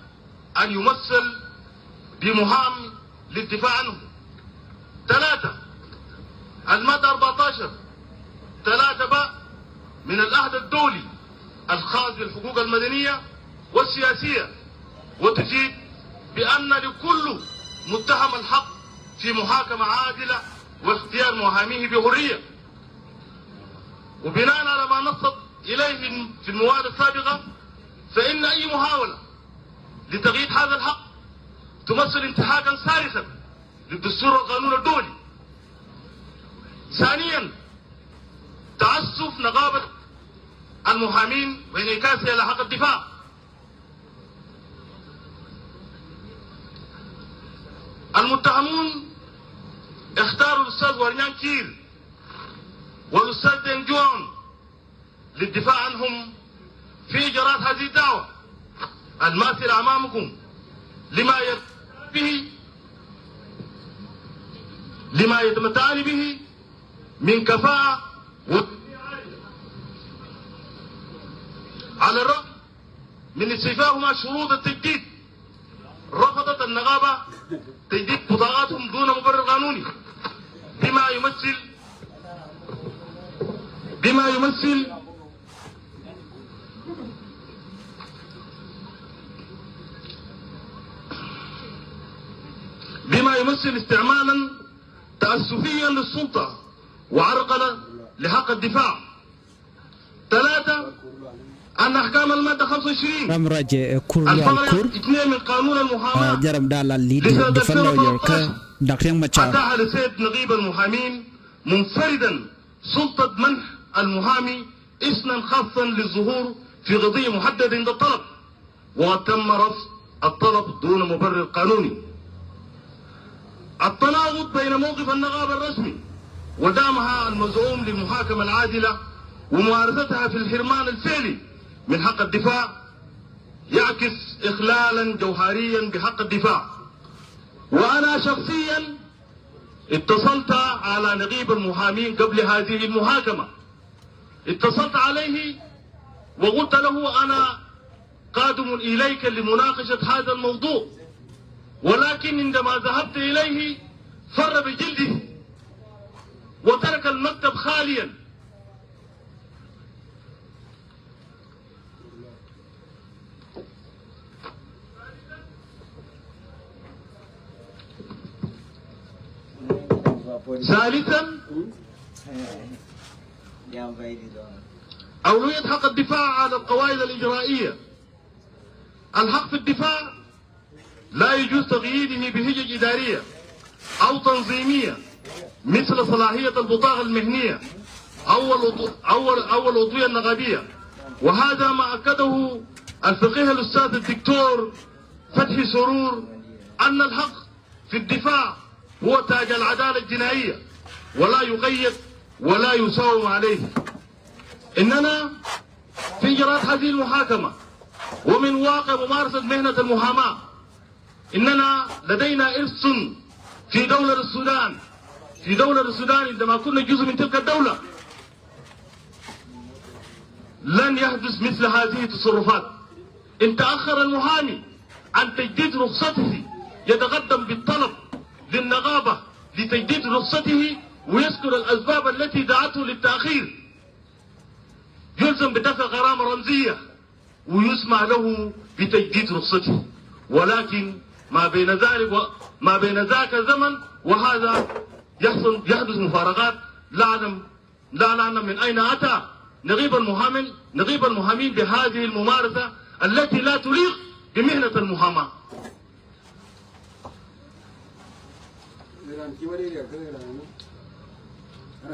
أن يمثل بمحامي للدفاع عنه. ثلاثة، المادة أربعتاشر ثلاثة باء من العهد الدولي الخاص بالحقوق المدنية والسياسية، وتفيد بأن لكل متهم الحق في محاكمة عادلة واختيار محاميه بحرية. وبناء على ما نصت إليه في المواد السابقة، فإن أي محاولة لتقييد هذا الحق تمثل انتهاكا صارخا للدستور والقانون الدولي. ثانيا، تعسف نقابة المحامين وانعكاسها على حق الدفاع. المتهمون اختاروا الأستاذ ورنيان كير والأستاذ دين جون للدفاع عنهم في إجراءات هذه الدعوة الماثلة أمامكم، لما يت-، به، لما يتمتعان به من كفاءة و-، على الرغم من استيفائهما شروط التجديد، رفضت النقابة تجديد بطاقاتهم دون مبرر قانوني، بما يمثل، بما يمثل، بما يمثل استعمالا تعسفيا للسلطة وعرقلة لحق الدفاع. ثلاثة، أن أحكام المادة خمسة وعشرين، ram rajɛ, eh, kur lual الفقرة kur, اثنين من قانون المحاماة, ah, jaram da la lidi لسنة difan lawyer ka ألفين وثلاثة عشر, Doctor Riek Machar, أتاح لسيد نقيب المحامين منفردا سلطة منح المحامي إذنا خاصا للظهور في قضية محددة عند الطلب، وتم رفض الطلب دون مبرر قانوني. التناقض بين موقف النقابة الرسمي ودعمها المزعوم للمحاكمة العادلة وممارستها في الحرمان الفعلي من حق الدفاع يعكس إخلالا جوهريا بحق الدفاع. وأنا شخصيا اتصلت على نقيب المحامين قبل هذه المحاكمة، اتصلت عليه وقلت له: أنا قادم إليك لمناقشة هذا الموضوع، ولكن عندما ذهبت إليه فر بجلده وترك المكتب خاليا. ثالثا، أولوية حق الدفاع على القواعد الإجرائية. الحق في الدفاع لا يجوز تقييده بحجج إدارية أو تنظيمية مثل صلاحية البطاقة المهنية أو العضو-، أو، أو العضوية النقابية، وهذا ما أكده الفقيه الأستاذ الدكتور فتحي سرور، أن الحق في الدفاع هو تاج العدالة الجنائية، ولا يقيد ولا يساوم عليه. إننا في إجراءات هذه المحاكمة ومن واقع ممارسة مهنة المحاماة، إننا لدينا إرث في دولة السودان، في دولة السودان عندما كنا جزء من تلك الدولة، لن يحدث مثل هذه التصرفات. إن تأخر المحامي عن تجديد رخصته، يتقدم بالطلب للنقابة لتجديد رخصته ويذكر الأسباب التي دعته للتأخير، يلزم بدفع غرامة رمزية ويسمح له بتجديد رخصته، ولكن ما بين ذلك و-، ما بين ذاك الزمن وهذا يحصل، يحدث مفارقات لا أعلم، لا نعلم من أين أتى نقيب المحامين، نقيب المحامين بهذه الممارسة التي لا تليق بمهنة المحاماة.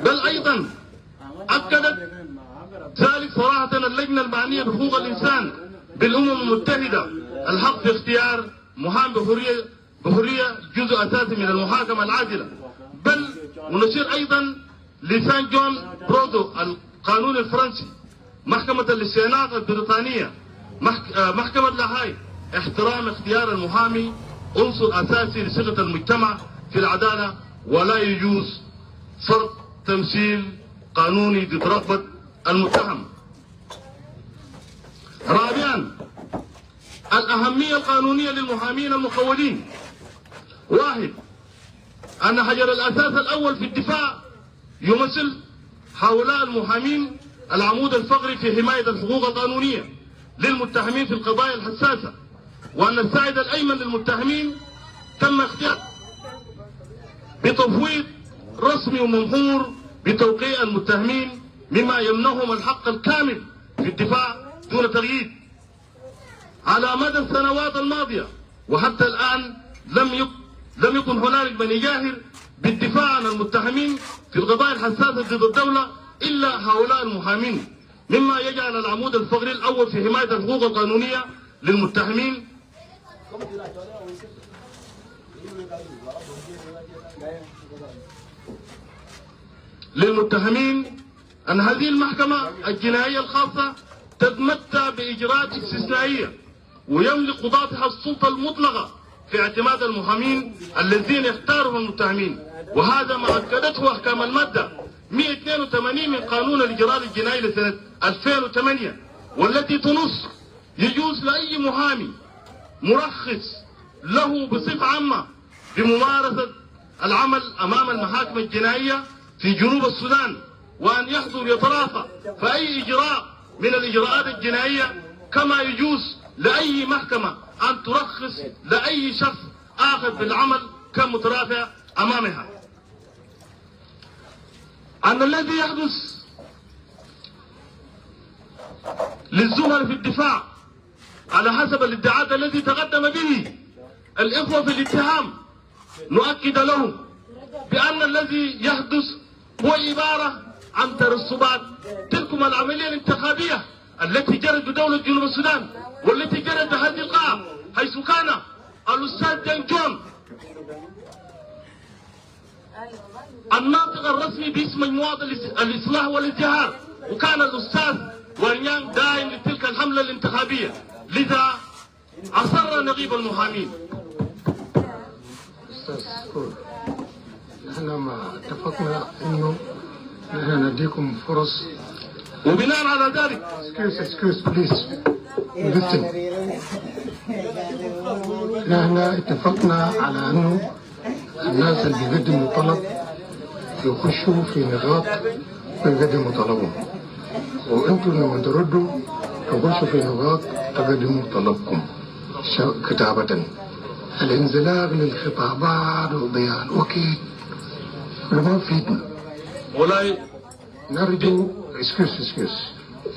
بل أيضا أكدت ذلك صراحة اللجنة المعنية بحقوق الإنسان بالأمم المتحدة الحق في اختيار محامي بحرية، بحرية جزء أساسي من المحاكمة العادلة. بل ونشير أيضا لسان جون برودو القانون الفرنسي، محكمة الاستئناف البريطانية، محك-، آه، محكمة لاهاي، احترام اختيار المحامي عنصر أساسي لثقة المجتمع في العدالة، ولا يجوز فرض تمثيل قانوني ضد رغبة المتهم. رابعا، الأهمية القانونية للمحامين المخولين. واحد، أن حجر الأساس الأول في الدفاع يمثل هؤلاء المحامين العمود الفقري في حماية الحقوق القانونية للمتهمين في القضايا الحساسة، وأن الساعد الأيمن للمتهمين تم اختيار بتفويض رسمي وممحور بتوقيع المتهمين، مما يمنحهم الحق الكامل في الدفاع دون تقييد. على مدى السنوات الماضية وحتى الآن لم يك-، لم يكن هنالك من يجاهر بالدفاع عن المتهمين في القضايا الحساسة ضد الدولة إلا هؤلاء المحامين، مما يجعل العمود الفقري الأول في حماية الحقوق القانونية للمتهمين للمتهمين أن هذه المحكمة الجنائية الخاصة تتمتع بإجراءات استثنائية، ويملك قضاتها السلطة المطلقة في اعتماد المحامين الذين يختارهم المتهمين، وهذا ما أكدته أحكام المادة مية واثنين وثمانين من قانون الإجراءات الجنائية لسنة ألفين وثمانية، والتي تنص: يجوز لأي محامي مرخص له بصفة عامة بممارسة العمل أمام المحاكم الجنائية في جنوب السودان، وأن يحضر يترافع في أي إجراء من الإجراءات الجنائية، كما يجوز لأي محكمة أن ترخص لأي شخص آخر بالعمل كمترافع أمامها. أن الذي يحدث للزملاء في الدفاع على حسب الادعاءات الذي تقدم به الإخوة في الاتهام، نؤكد لهم بأن الذي يحدث هو عبارة عن ترسبات تلكم العملية الانتخابية التي جرت بدولة جنوب السودان، والتي جرت بهذه القاعة، حيث كان الأستاذ دينج جون الناطق الرسمي باسم مجموعة الاس-، الإصلاح والازدهار، وكان الأستاذ وانيانغ داعم لتلك الحملة الانتخابية، لذا أصر نقيب المحامين. أستاذ كور، نحن ما اتفقنا إنه نحن نديكم فرص. وبناء على ذلك، excuse, excuse, please. Listen. نحن اتفقنا على إنه الناس اللي بيقدموا طلب يخشوا في نقاط ويقدموا طلبهم، وانتوا لما تردوا تخشوا في نقاط تقدموا طلبكم ش-، كتابة. الانزلاق للخطابات وضياع الوقت ما بيفيدنا. مولاي، نرجو، excuse, excuse،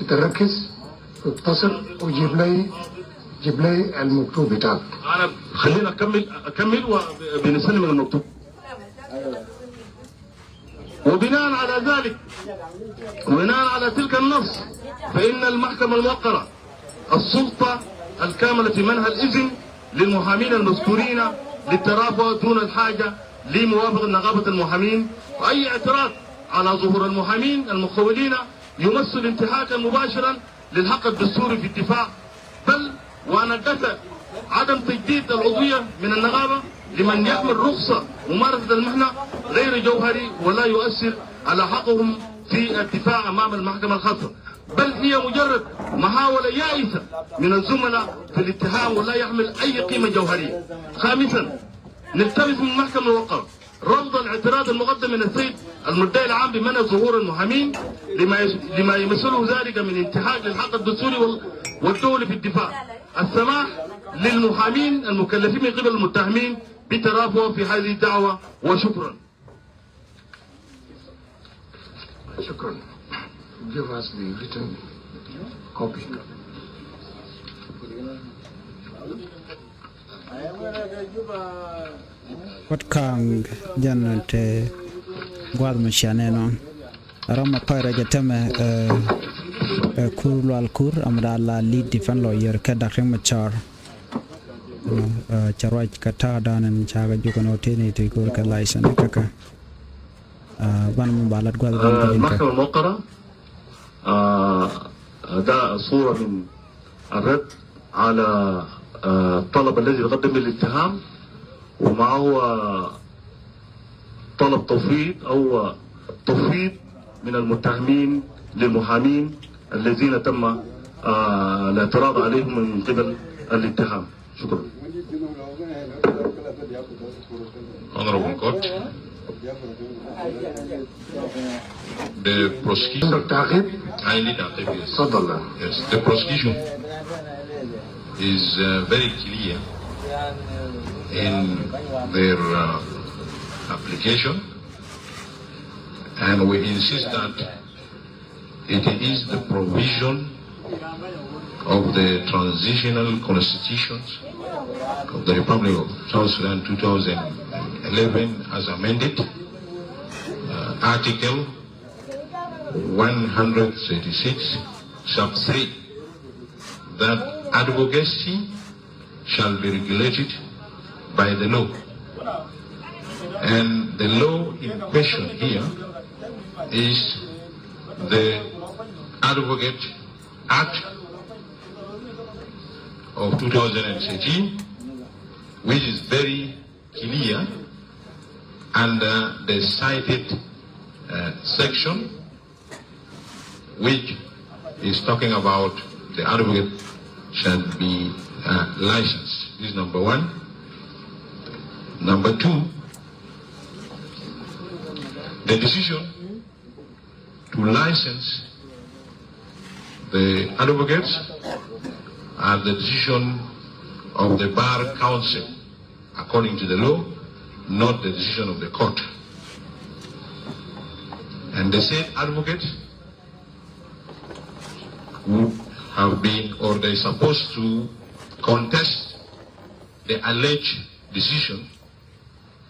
تركز، اقتصر وجيب لي، جيب لي المكتوب بتاعك. أنا خلينا أكمل، أكمل وبنستلم من المكتوب. وبناء على ذلك، وبناء على تلك النص، فإن المحكمة الموقرة السلطة الكاملة في منح الإذن للمحامين المذكورين للترافع دون الحاجة لموافقة نقابة المحامين، وأي اعتراض على ظهور المحامين المخولين يمثل انتهاكا مباشرا للحق الدستوري في الدفاع، بل وأن الدفع عدم تجديد العضوية من النقابة لمن يحمل رخصة ممارسة المهنة غير جوهري ولا يؤثر على حقهم في الدفاع أمام المحكمة الخاصة، بل هي مجرد محاولة يائسة من الزملاء في الاتهام ولا يحمل أي قيمة جوهرية. خامسا، نلتمس من المحكمة الوقف رفض الاعتراض المقدم من السيد المدعي العام بمنع ظهور المحامين لما يش-، لما يمثله ذلك من انتهاك للحق الدستوري وال-، والدولي في الدفاع. السماح للمحامين المكلفين من قبل المتهمين بالترافع في هذه الدعوة، وشكرا. شكرا. Give us the written copy. What kang jɛn te guath mi cia nɛn ɔ. Ram mi pay rɛc a tɛmɛ, eh, eh, Kur Lual Kur, am da la lead defense lawyer kɛ Dak Riek Machar. Ɛnɔ, eh, cɛ ruac kɛ ta̱a̱ dan ɛn ca kɛ juk ɛn ɔ tëë ni ti ko̱r kɛ license kɛ kɛ. Eh, ban mi ba lat guath ban kɛ jɛn kɛ. المحكمة الموقرة، آه، ده صورة من الرد على، آه، الطلب الذي تقدم بالاتهام، وما هو طلب تفويض أو تفويض من المتهمين للمحامين الذين تم، آه، الاعتراض عليهم من قبل الاتهام. شكرا. Honorable Court, the prosecution. عندك تعقيب؟ I need تعقيب, yes. تفضل. Yes, the prosecution is uh, very clear in their uh, application, and we insist that it is the provision of the transitional constitutions of the Republic of South Sudan two thousand eleven as amended, uh, Article one hundred thirty-six, sub three, that advocacy shall be regulated by the law. And the law in question here is the Advocate Act of two thousand thirteen, which is very clear under the cited uh, section, which is talking about the advocate shall be uh, licensed. This is number one. Number two, the decision to license the advocates are the decision of the Bar Council according to the law, not the decision of the court. And the said advocate would have been, or they supposed to contest the alleged decision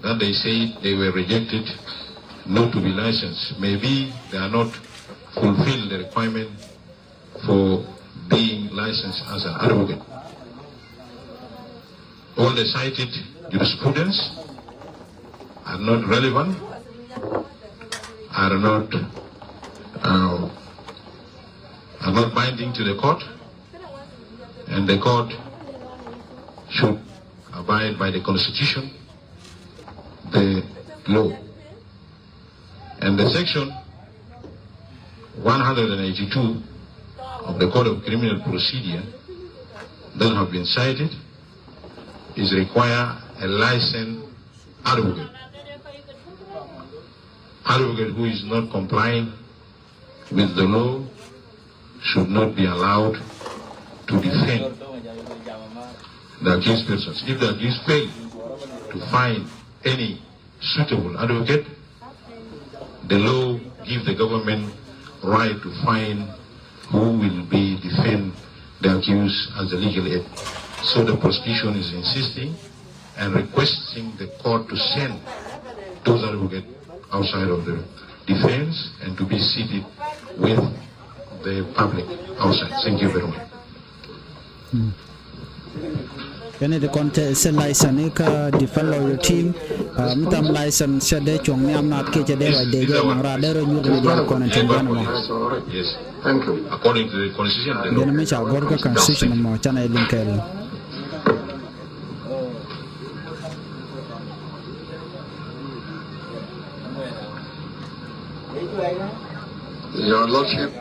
that they said they were rejected not to be licensed. Maybe they are not fulfill the requirement for being licensed as an advocate. All the cited jurisprudence are not relevant, are not uh, are not binding to the court, and the court should abide by the constitution, the law. And the section one hundred eighty-two of the Code of Criminal Procedure that have been cited is require a licensed advocate. Advocate who is not complying with the law should not be allowed to defend the accused persons. If the accused fail to find any suitable advocate, the law give the government right to find who will be defend the accused as the legal aid. So the prosecution is insisting and requesting the court to send those advocates outside of the defense and to be seated with the public outside. Thank you very much. Kɛn i̱ ti kɔn cɛ license i̱ kä defend lawyer team. Mi tham license cɛ dee cuɔ̱ŋ nhiam naath kiɛ cɛ dee ruac dee jɛ naŋ raar dee rɔ nyuɔ̱th ni diaal kɔn in tin gua̱n ɛmɔ. Yes. Thank you. According to the constitution, the law. Jɛn mi ca gɔ̱r kä constitution ɛmɔ canɛ liŋ kɛɛl. Your Lordship,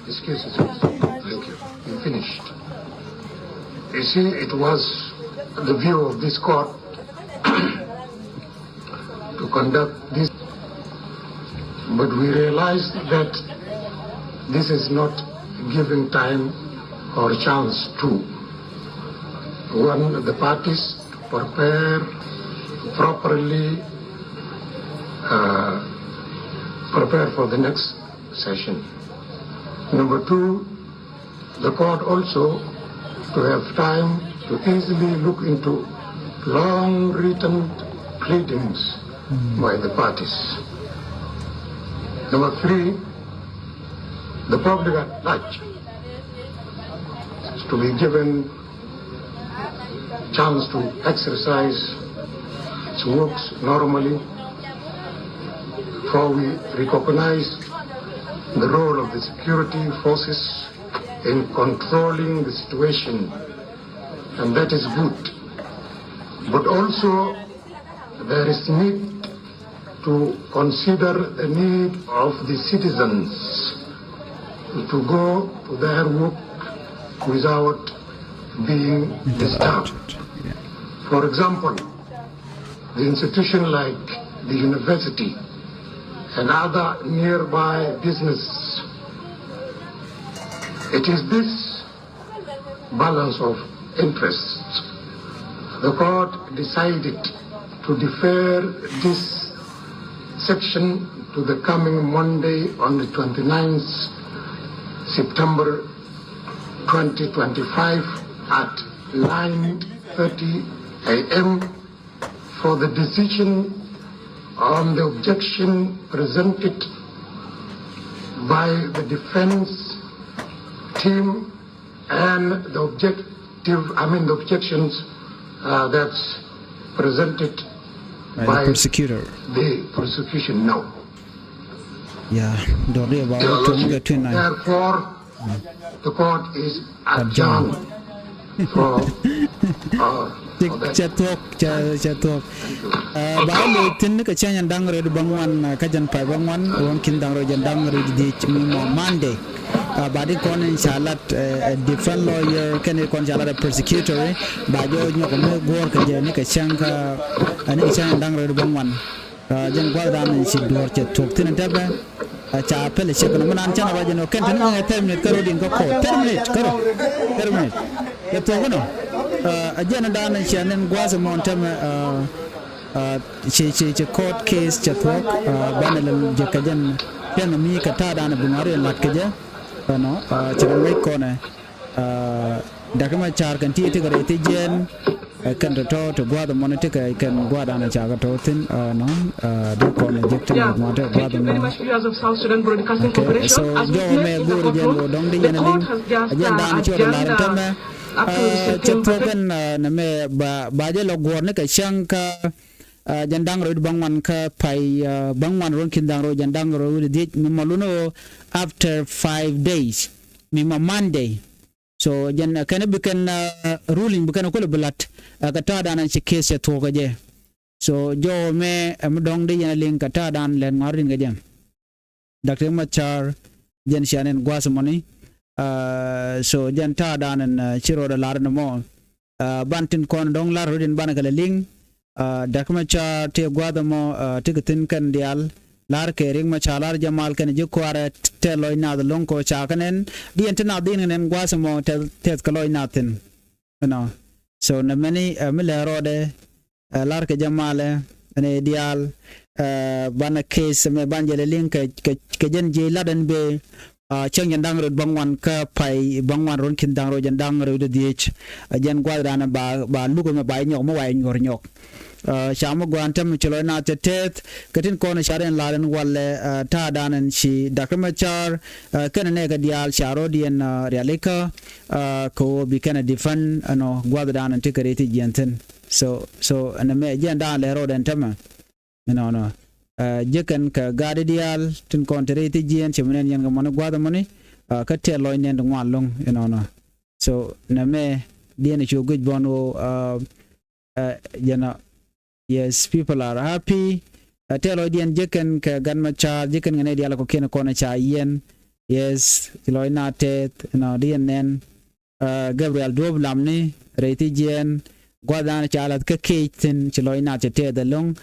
excuse me. Thank you. You finished. You see, it was the view of this court to conduct this, but we realized that this is not giving time or chance to one of the parties to prepare, to properly uh, prepare for the next session. Number two, the court also to have time to easily look into long written pleadings by the parties. Number three, the public at large is to be given chance to exercise its works normally, for we recognize the role of the security forces in controlling the situation, and that is good. But also, there is need to consider the need of the citizens to go to their work without being disturbed. For example, the institution like the university and other nearby businesses. It is this balance of interests. The court decided to defer this section to the coming Monday on the twenty-ninth September twenty twenty-five at nine thirty a m for the decision on the objection presented by the defense team and the objective, I mean the objections uh, that's presented by the prosecutor. The prosecution now. Yeah, dɔ̱r di ba wä tuɔ̱ŋ kɛ tuin na. Therefore, the court is adjourned for, uh, for that. Cɛ thuɔ̱k, cɛ, cɛ thuɔ̱k. Ba wä lo̱c thi̱n ni kɛ cäŋ da̱ŋ rɛw bäŋuan, kä jɛn pay bäŋuan, ruɔ̱n ki̱n da̱ŋ rɛw jɛn da̱ŋ rɛw dhiec mi mɔ Monday. Ba di kɔn in ca lat, ɛ, defense lawyer kɛn in kɔn ca lat ɛ prosecutor, ba jɛ nyɔk mi guɔ̱ɔ̱r kɛ jɛ ni kɛ cäŋ kä, ni kɛ cäŋ da̱ŋ rɛw bäŋuan. Jɛn gua̱thdan in ci duɔ̱ɔ̱r cɛ thuɔ̱k thi̱n in tɛpɛ. Ca pɛl cɛ kɛn mi nan cɛn a ruac in ɔ kɛn tɛn mi thirty minute kä rot in kä court, thirty minute kä rot, thirty minute. Cɛ thuɔ̱k inɔ. Ɛ jɛn dan in cɛ nin gua̱th in mɔn tɛmɛ, ci, ci, ci court case cɛ thuɔ̱k. Banɛ lɛ jɛ kɛ jɛn piɛn mi kɛ ta̱a̱ dan in bi ŋa̱r in lat kɛ jɛ. Ɛnɔ, ci rɔ wec kɔnɛ. Dak Macar kɛn ti ti kɛ rɛy ti jiɛn, kɛn tɔ̱tɔ̱ ti gua̱a̱th mɔni ti kɛ kɛn gua̱a̱th dan ca kɛ tɔ̱ thi̱n. Nɔ, dee kɔn jek ti ŋuan ti gua̱a̱th mɔni. So jɔwä mɛ go̱o̱ri jɛn wä dɔ̱ŋ di yɛn liŋ. Jɛn dan ci wä lar tämɛ. Cɛ thuɔ̱k ɛn nɛ mɛ ba, ba jɛ lɔ guɔ̱r ni kɛ cäŋ kä jɛn da̱ŋ rɛw bäŋuan kä pay bäŋuan ruɔ̱n ki̱n da̱ŋ rɛw jɛn da̱ŋ rɛw wi̱cdɛ dhiec mi mɔ luni wä after five days. Mi mɔ Monday. So jɛn kɛn bi kɛn ruling bi kɛn kulɛ bi la̱t kɛ ta̱a̱ dan ci case cɛ thuɔ̱k kɛ jɛ. So jɔwä mɛ ɛ mi dɔ̱ŋ di yɛn liŋ kɛ ta̱a̱ dan lɛn ŋɔ̱a̱r rin kɛ jɛ. Dak Macar jɛn cia nɛn gua̱a̱th mɔni. So jɛn ta̱a̱ dan ɛn ci rɔɔdɛ lar ni mɔ. Ban tin kɔn dɔ̱ŋ lar rot in banɛ kɛ lɛ liŋ. Dak Macar ti gua̱a̱th mɔ ti kɛ thi̱n kɛn diaal. Lar kɛ Riek Macar lar jɛ mal kɛn ji̱ kuaarɛ tɛth lɔc nath lo̱ŋ kɔ ca kɛ nɛn. Diɛn ti nath din kɛ nɛn gua̱a̱th mɔ tɛth kɛ lɔc nath thi̱n. Ɛnɔ. So nɛ mɛni mi lɛ rɔɔdɛ. Lar kɛ jɛ malɛ ɛn diaal. Banɛ case mɛ ban jɛ lɛ liŋ kɛ, kɛ jɛn jiɛ lat ɛn bee. Cäŋ jɛn da̱ŋ rɛw bäŋuan kä pay bäŋuan ruɔ̱n ki̱n da̱ŋ rɛw jɛn da̱ŋ rɛw di dhiec. Jɛn gua̱th dan ba, ba luk mɛ ba nyɔk mɛ wa nyuɔr nyɔk. Ca mɛ gua̱n tɛm ci lɔc na cɛ tɛth kɛ tin kɔn ca rɛn lar ɛn walɛ ta̱a̱ dan ɛn ci Dak Macar kɛn nɛ kɛ diaal ca rɔ̱diɛn rialikä. Kɛ wä bi kɛn a defend ɛnɔ gua̱th dan ɛn ti kɛ rɛy ti jiɛn thi̱n. So, so ɛn mɛ jɛn dan lɛ rɔɔdɛ ɛn tämɛ. Ɛnɔnɔ. Jekɛn kɛ gat diaal tin kɔn te rɛy ti jiɛn cɛ mi nɛn yɛn kɛ mɔni gua̱th mɔni. Kä tɛth lɔc nɛn ti ŋuan lo̱ŋ ɛnɔnɔ. So nɛ mɛ diɛn cu guic bɔn wä jɛn a. Yes, people are happy. Tɛth lɔc diɛn jekɛn kɛ Gat Macar jekɛn kɛ nɛ diaal kɔ kiɛn kɔn ca yɛn. Yes, ci lɔc na tɛth ɛnɔ diɛn nɛn. Gabriel Duɔp Lamni rɛy ti jiɛn gua̱th dan ca lath kä kec thi̱n ci lɔc nath cɛ tɛth ɛlɔ̱ŋ.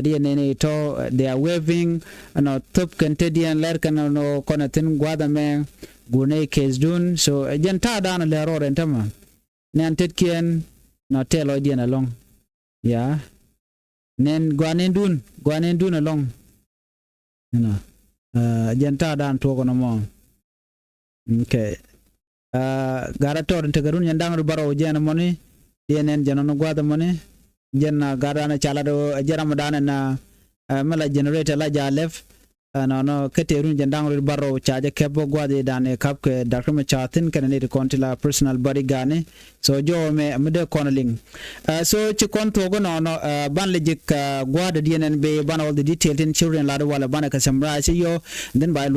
Diɛn nɛn itɔ they are waving ɛnɔ thop kɛn te diɛn lɛr kɛn ɛnɔ kɔn ɛ thi̱n gua̱th ɛmɛ. Gunɛ case dun so jɛn ta̱a̱ dan lɛ rɔɔd ɛn tämɛ. Nɛn tetkiɛn nɔ tɛth lɔc diɛn ɛlɔ̱ŋ. Ya nɛn gua̱n nɛn dun gua̱n nɛn dun ɛlɔ̱ŋ. Ɛnɔ jɛn ta̱a̱ dan tuɔk ɛnɔ mɔ. Okay. Gat a tɔɔt in tekɛ run jɛn da̱ŋ rɛw bärɔw jɛn mɔni. Diɛn ɛn jɛn ɔn gua̱th mɔni. Jɛn gat dan ca lat ɛ jɛn ram dan ɛn mi la generator la ja lɛp. Ɛnɔnɔ kä tëë run jɛn da̱ŋ rɛw bärɔw ca jɛ kɛp bä gua̱th i̱ dan ɛ kap kɛ Dak Macar thi̱n kɛnɛ ni ti kɔn ti la personal bodyguard ni. So jɔwä mɛ mi dee kɔn liŋ. So ci kɔn thuɔk inɔnɔ ban lɛ ji̱ gua̱a̱dɛ diɛn ɛn bi ban all the detail tin ci run lat walɛ banɛ kɛ summarize yɔ. Then ba